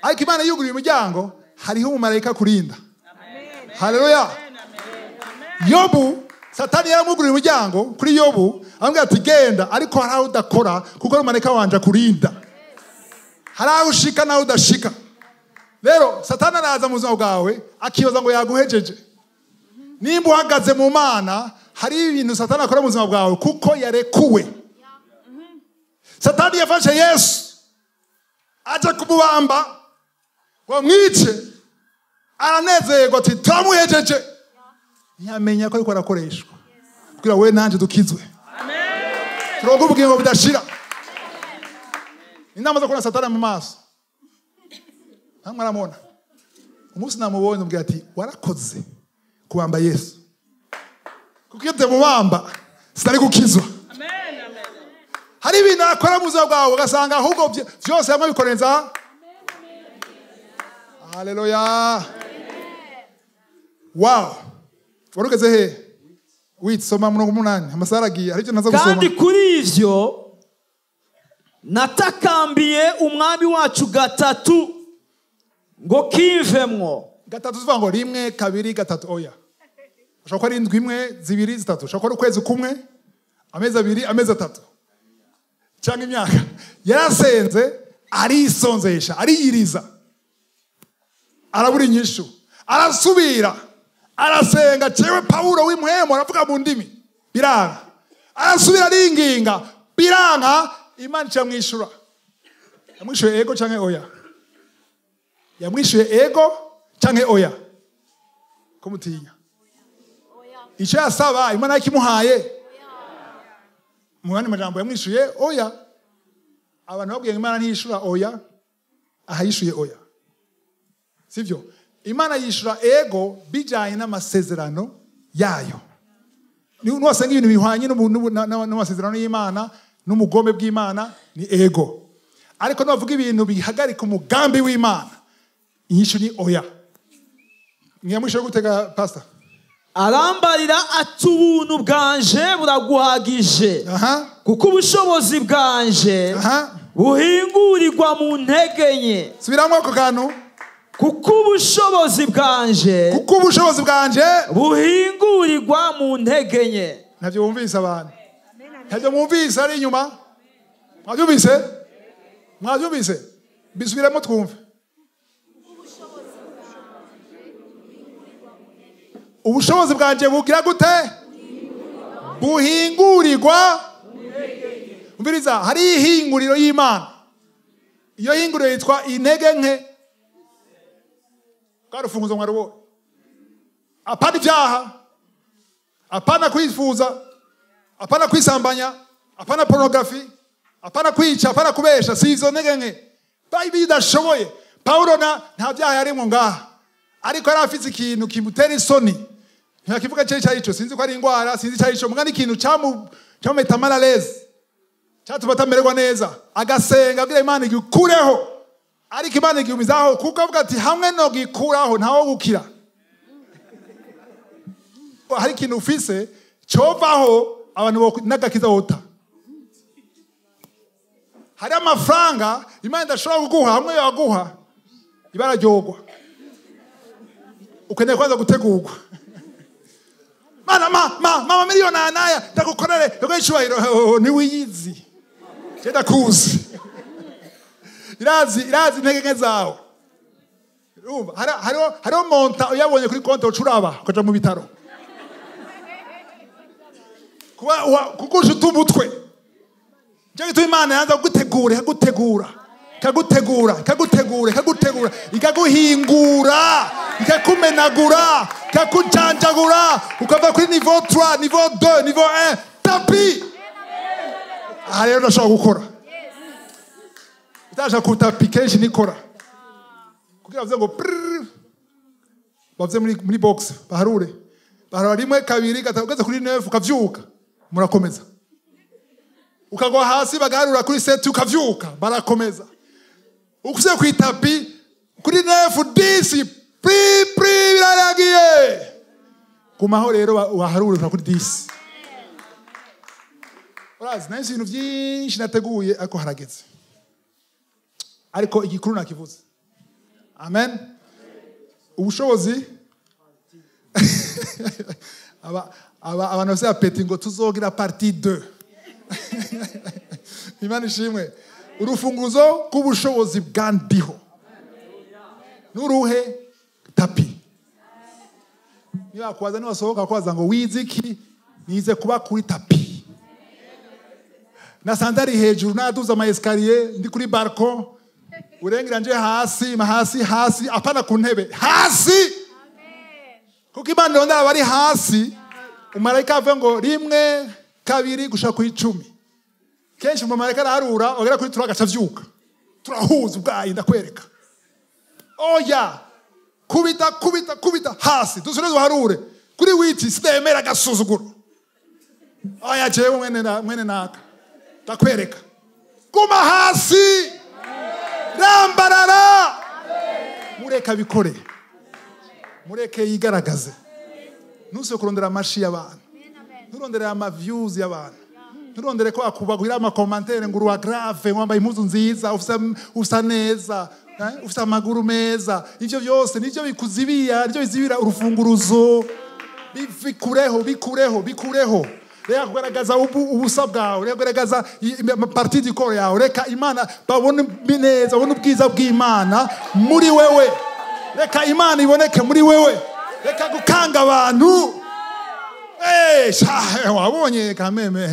Ariko Imana yuguruye umuryango, hariho umumarayika kurinda. Haleluya. Yobu, Satani yaramuguriye umuryango kuri Yobu, amubwira ati genda, ariko hari aho udakora kuko umumarayika wanje akurinda. Hari aho ushika naho udashika. Rero Satani araza mu buzima bwawe akibaza ngo yaguhejeje. Nimba uhagaze mu Mana, hari ibintu Satani akora mu buzima bwawe kuko yarekuwe. Satani yafashe Yesu aja kumubamba ngo amwice, aranezerwa ati turamuhejeje. Ntiyamenya ko ariko arakoreshwa kugira we nanje dukizwe. Turonke ubugingo budashira. Inama zo kubona Satani mu maso, ntamwe aramubona. Umunsi namubonye mbwira ati warakoze kubamba Yesu, kuko iyo utamubamba sinari gukizwa. Hari ibintu akora mu buzima bwawe ugasanga ahubwo byose hamwe bikorenza. Haleluya. Wow. Warugeze he? Witsoma 8 amasaha aragiye, hari icyo naza gusoma. Kandi kuri ivyo Natakambiye umwami wacu gatatu ngo kimvemwo. Gatatu zivuga ngo 1 2 3. Oya, ushobora kuba ari indwi 1 2 3, ushobora kuba ari ukwezi kumwe, amezi 2, amezi 3 cyangwa imyaka. Yarasenze, arisonzesha, ariyiriza, arabura inyishu, arasubira arasenga. Cewe Pawulo w'impwemu aravuga mu ndimi, biranga. Arasubira aringinga, biranga. Imana icamwishura. Yamwishuye ego canke oya? Yamwishuye ego canke oya? Kumutinya icyo yasaba Imana yakimuhaye. Mu yandi majambo yamwishuye oya. Abantu babwiye Imana ntiyishura oya, aha yishuye oya, sivyo? Imana yishura ego bijanye n'amasezerano yayo. Nuwasenga ibintu bihwanye n'amasezerano y'Imana n'umugombe bw'Imana ni ego. Ariko nuwavuga ibintu bihagarika umugambi w'Imana, inyishu ni oya. Mwamwishuye gutega pastor? Arambarira ati ubuntu bwanje buraguhagije, kuko ubushobozi bwanje buhingurirwa mu ntege nke. Subiramwo ako kantu. Kuko ubushobozi bwanje, kuko ubushobozi bwanje buhingurirwa mu ntege nke. Ntavyo bumvise abantu, ntavyo mwumvise ari inyuma. Mwavyumvise? Mwavyumvise? Bisubiremo twumve. Ubushobozi bwanje bugira gute? Buhingurirwa. Umviriza, hari ihinguriro y'Imana. Iyo hinguriro yitwa intege nke. Bwarufunguzo mwarubo. Apana ibyaha, apana kwifuza, apana kwisambanya, apana pornography, apana kwica, apana kubesha. Si izo ntege nke. Bible idashoboye. Paulo nta byaha yarimwo ngaha, ariko yari afite ikintu kimutera isoni. Ntiyakivuga cyo cyayico, sinzi ko ari ingwara, sinzi cyayico, mugani ikintu cyamumeta mal à l'aise, cyatuma atamererwa neza, agasenga abwira Imana igikureho. Ariko Imana igigumizaho, kuko avuga ati hamwe no gikuraho ntawo gukira. Hari ikintu ufise covaho abantu n'agakiza wota. Hari amafaranga Imana idashobora kuguha, hamwe yaguha ibara ryogwa. Ukeneye kwanza gutegurwa. Mana mama miliyoni anaya ndagukorere ndaguha icyubahiro. Ntiwiyizi, je ndakuzi. Irazi intege nke zawe. Urumva hariho monta uyabonye kuri konti ucuraba ukaja mu bitaro. Kuba kuko ushuta umutwe. Cyo gituma Imana yanza kugutegura, ikagutegura, ikagutegura, ikagutegura, ikagutegura, ikaguhingura, ikakumenagura, ikakujanjagura, ukava kuri niveau 3, niveau 2, niveau 1, tapi. Aha rero ndashobora gukora. Utasha kutapi kenshi nikora. Kugira bavuze ngo prrr, bavuze muri box baharure. Baharura 1 2 3 ugeze kuri 9 ukavyuka, murakomeza. Ukagwa hasi bagaharura kuri 7 ukavyuka, barakomeza. Ukuze ku itapi kuri 9 10 pri pri birarangiye. Kumaho rero waharura kuri 10. Urazi nahise ibintu byinshi nateguye ariko harageze. Ariko igikuru nakivuze. Amen. Ubushobozi abantu bose apeti ngo tuzogira partie 2. Imana ishimwe. Urufunguzo rw'ubushobozi bwandiho nuruhe? Tapi. Niba kwaza niwasohoka kwaza ngo wize iki? Nize kuba kuri tapi. Nasanze ari hejuru naduza ama escalier ndi kuri balcon, urengira nje hasi, hasi hasi, apana ku ntebe, hasi. Kuko Imana irondera abari hasi. Umumarayika avuga ngo 1 2 gushika ku 10. Kenshi umumarayika araharura ogera kuri 3 agaca avyuka. Turahuza ubwayi ndakwereka. Oya, kubita kubita kubita hasi, dusubire duharure kuri witi, sinemera agasuzuguro. Oya jewe mwene naka ndakwereka. Guma hasi, rambarara, mureke abikore, mureke yigaragaze. Ntuse kurondera amashi y'abantu, nturondere ama views y'abantu, Nturondere ko akubagwira ama commentaires ngo uruwa grave, wambaye impuzu nziza, usa neza, ufise amaguru meza. Ivyo byose nivyo bikuzibira, nivyo bizibira urufunguruzo. Bikureho, bikureho, bikureho. Reka kugaragaza ubusa bwawe, reka kugaragaza partie du corps yawe. Reka Imana babone neza, babone ubwiza bw'Imana muri wewe. Reka Imana iboneke muri wewe. Reka gukanga abantu. Wabonye kameme,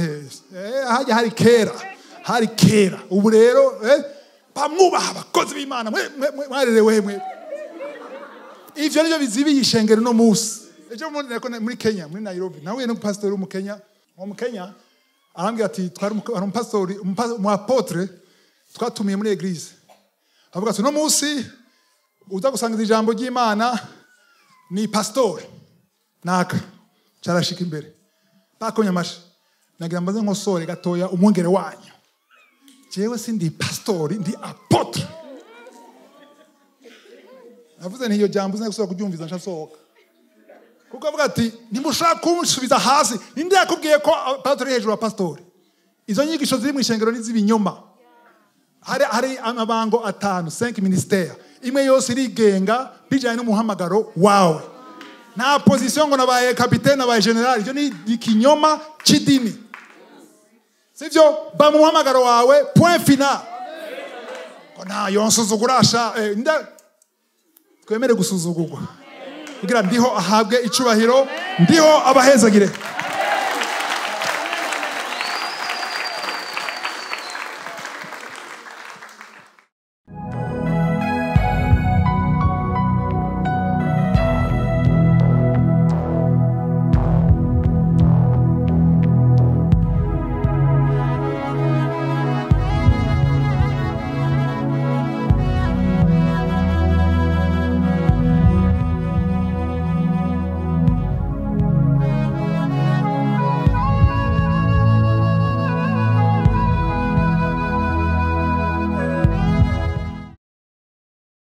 hajya hari kera, hari kera. Ubu rero bamwubaha abakozi b'Imana, mwarerewe mwe. Ivyo nivyo bizibiye ishengero no musi. Ejo muri Kenya, muri Nairobi, nahuye n'umupasitori wo mu Kenya. Wo mu Kenya arambwira ati twari umupasitori, umu apôtre twatumiye muri église. Avuga ati no musi uza gusangiza ijambo ry'Imana ni pastor naka. Carashika imbere bakomye amashi, nagira mbaze nkosore gatoya umwungere wanyu. Jewe sindi pastori, ndi apôtre. Navuze nti iyo jambo uzi gusubira kuryumviza nshasohoka. Kuko avuga ati ntimushaka kunsubiza hasi. Ninde yakubwiye ko pastori hejuru ya pastori? Izo nyigisho ziri mu ishengero ni z'ibinyoma. Hari amabango 5, 5 ministères. Imwe yose irigenga bijanye n'umuhamagaro wawe. Nta position ngo nabaye capitaine, nabaye general, ivyo ni ikinyoma c'idini. Sivyo? Ba mu muhamagaro wawe, point final. Ko nta yonsuzugurasha, twemere gusuzugurwa kugira ndiho ahabwe icubahiro, ndiho abahezagire.